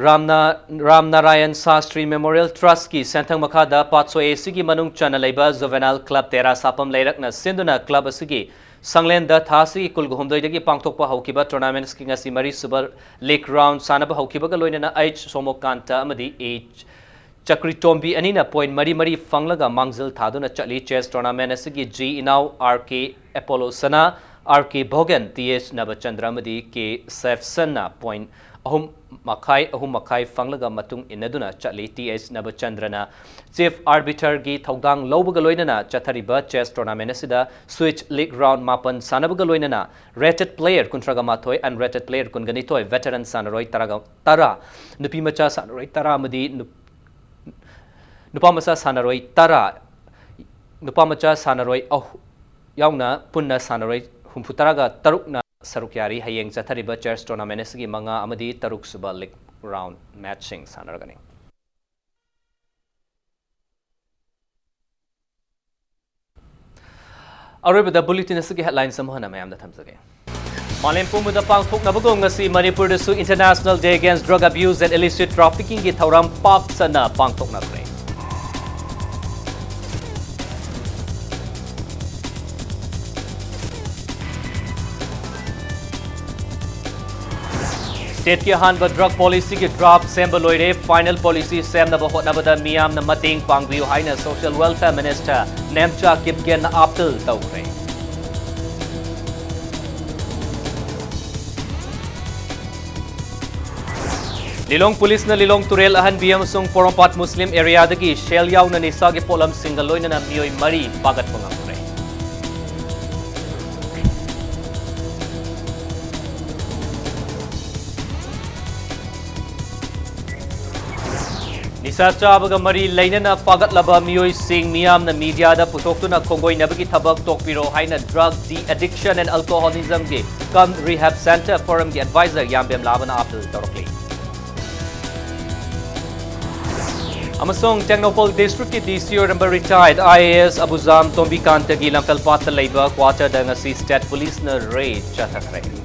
ꯔꯥꯝꯅꯥ-, ꯔꯥꯝꯅꯥꯔꯥꯌꯟ ꯁꯥꯁꯇ꯭ꯔꯤ Memorial Trustꯀꯤ ꯁꯦꯟꯊꯪ ꯃꯈꯥꯗ ꯄꯥꯠꯁꯣꯏ ꯑꯦꯁꯤꯒꯤ ꯃꯅꯨꯡ ꯆꯟꯅ ꯂꯩꯕ Juvenile Club ꯇꯦꯔꯥ ꯁꯥꯄꯝ ꯂꯩꯔꯛꯅ ꯁꯤꯟꯗꯨꯅ club ꯑꯁꯤꯒꯤ ꯁꯪꯂꯦꯟꯗ ꯊꯥ ꯑꯁꯤꯒꯤ ꯀꯨꯟꯒ ꯍꯨꯝꯗꯣꯏꯗꯒꯤ ꯄꯥꯡꯊꯣꯛꯄ ꯍꯧꯈꯤꯕ tournamentꯀꯤ ꯉꯁꯤ ꯃꯔꯤꯁꯨꯕ league round ꯁꯥꯟꯅꯕ ꯍꯧꯈꯤꯕꯒ ꯂꯣꯏꯅꯅ H ꯁꯣꯃꯣꯀꯥꯟꯇ ꯑꯃꯗꯤ A ꯆꯀ꯭ꯔꯤꯇꯣꯝꯕꯤ ꯑꯅꯤꯅ point ꯃꯔꯤ ꯃꯔꯤ ꯐꯪꯂꯒ ꯃꯥꯡꯖꯤꯜ ꯊꯥꯗꯨꯅ ꯆꯠꯂꯤ꯫ Chess tournament ꯑꯁꯤꯒꯤ G ꯏꯅꯥꯎ R K Apollo ꯁꯅꯥ, R K ꯚꯣꯒꯟ, T H ꯅꯕꯆꯟꯗ꯭ꯔ ꯑꯃꯗꯤ K ꯁꯦꯐꯁꯟꯅ point ꯑꯍꯨꯝ ꯃꯈꯥꯏ, ꯑꯍꯨꯝ ꯃꯈꯥꯏ ꯐꯪꯂꯒ ꯃꯇꯨꯡ ꯏꯟꯅꯗꯨꯅ ꯆꯠꯂꯤ꯫ T H ꯅꯕꯆꯟꯗ꯭ꯔꯅ chief arbitrarꯒꯤ ꯊꯧꯗꯥꯡ ꯂꯧꯕꯒ ꯂꯣꯏꯅꯅ ꯆꯠꯊꯔꯤꯕ chess tournament ꯑꯁꯤꯗ switch league round ꯃꯥꯄꯟ ꯁꯥꯟꯅꯕꯒ ꯂꯣꯏꯅꯅ rated player ꯀꯨꯟꯊ꯭ꯔꯥꯒ ꯃꯥꯊꯣꯏ, unrated player ꯀꯨꯟꯒ ꯅꯤꯊꯣꯏ, veteran ꯁꯥꯟꯅꯔꯣꯏ ꯇꯔꯥꯒ, ꯇꯔꯥ, ꯅꯨꯄꯤ ꯃꯆꯥ ꯁꯥꯟꯅꯔꯣꯏ ꯇꯔꯥ ꯑꯃꯗꯤ ꯅꯨ-, ꯅꯨꯄꯥ ꯃꯆꯥ ꯁꯥꯟꯅꯔꯣꯏ ꯇꯔꯥ, ꯅꯨꯄꯥ ꯃꯆꯥ ꯁꯥꯟꯅꯔꯣꯏ ꯑꯍꯨ-, ꯌꯥꯎꯅ ꯄꯨꯟꯅ ꯁꯥꯟꯅꯔꯣꯏ ꯍꯨꯝꯐꯨꯇꯔꯥꯒ ꯇꯔꯨꯛꯅ ꯁꯔꯨꯛ ꯌꯥꯔꯤ꯫ ꯍꯌꯦꯡ ꯆꯠꯊꯔꯤꯕ chess tournament ꯑꯁꯤꯒꯤ ꯃꯉꯥ ꯑꯃꯗꯤ ꯇꯔꯨꯛ ꯁꯨꯕ league round matchꯁꯤꯡ ꯁꯥꯟꯅꯔꯒꯅꯤ꯫ ꯑꯔꯣꯏꯕꯗ bulletin ꯑꯁꯤꯒꯤ headlines ꯑꯃꯨꯛ ꯍꯟꯅ ꯃꯌꯥꯝꯗ ꯊꯝꯖꯒꯦ꯫ ꯃꯥꯂꯦꯝ ꯄꯨꯝꯕꯗ ꯄꯥꯡꯊꯣꯛꯅꯕꯒꯨꯝ ꯉꯁꯤ ꯃꯅꯤꯄꯨꯔꯗꯁꯨ International Day Against Drug Abuse and Illicit Traffickingꯒꯤ ꯊꯧꯔꯝ ꯄꯥꯛ ꯁꯟꯅ ꯄꯥꯡꯊꯣꯛꯅꯈ꯭ꯔꯦ꯫ Stateꯀꯤ ꯑꯍꯥꯟꯕ drug policyꯒꯤ draft ꯁꯦꯝꯕ ꯂꯣꯏꯔꯦ꯫ Final policy ꯁꯦꯝꯅꯕ ꯍꯣꯠꯅꯕꯗ ꯃꯤꯌꯥꯝꯅ ꯃꯇꯦꯡ ꯄꯥꯡꯕꯤꯌꯨ ꯍꯥꯏꯅ Social Welfare Minister Nemcha ꯀꯤꯞꯒꯦꯟꯅ appeal ꯇꯧꯈ꯭ꯔꯦ꯫ ꯂꯤꯂꯣꯡ ꯄꯨꯂꯤꯁꯅ ꯂꯤꯂꯣꯡ ꯇꯨꯔꯦꯜ ꯑꯍꯟꯕꯤ ꯑꯃꯁꯨꯡ ꯄꯣꯔꯣꯝꯄꯥꯠ ꯃꯨꯁꯂꯤꯝ ꯑꯦꯔꯤꯌꯥꯗꯒꯤ ꯁꯦꯜ ꯌꯥꯎꯅ ꯅꯤꯁꯥꯒꯤ ꯄꯣꯠꯂꯝꯁꯤꯡꯒ ꯂꯣꯏꯅꯅ ꯃꯤꯑꯣꯏ ꯃꯔꯤ ꯐꯥꯒꯠꯄ ꯉꯝꯈ꯭ꯔꯦ꯫ ꯅꯤꯁꯥ ꯆꯥꯕꯒ ꯃꯔꯤ ꯂꯩꯅꯅ ꯐꯥꯒꯠꯂꯕ ꯃꯤꯑꯣꯏꯁꯤꯡ ꯃꯤꯌꯥꯝꯅ ꯃꯤꯗꯤꯌꯥꯗ ꯄꯨꯊꯣꯛꯇꯨꯅ ꯈꯣꯡꯒꯣꯏꯅꯕꯒꯤ ꯊꯕꯛ ꯇꯣꯛꯄꯤꯔꯣ ꯍꯥꯏꯅ Drug De-Addiction and Alcoholismꯒꯤ cum Rehab Centre Forumꯒꯤ advisor ꯌꯥꯝꯕꯦꯝ ꯂꯥꯕꯅ appeal ꯇꯧꯔꯛꯂꯤ꯫ ꯑꯃꯁꯨꯡ ꯇꯦꯡꯅꯧꯄꯜ districtꯀꯤ DC ꯑꯣꯏꯔꯝꯕ retired IAS ꯑꯕꯨꯖꯥꯝ ꯇꯣꯝꯕꯤꯀꯥꯟꯇꯒꯤ ꯂꯝꯐꯦꯜꯄꯥꯠꯇ ꯂꯩꯕ quarterꯗ ꯉꯁꯤ state policeꯅ raid ꯆꯠꯊꯈ꯭ꯔꯦ꯫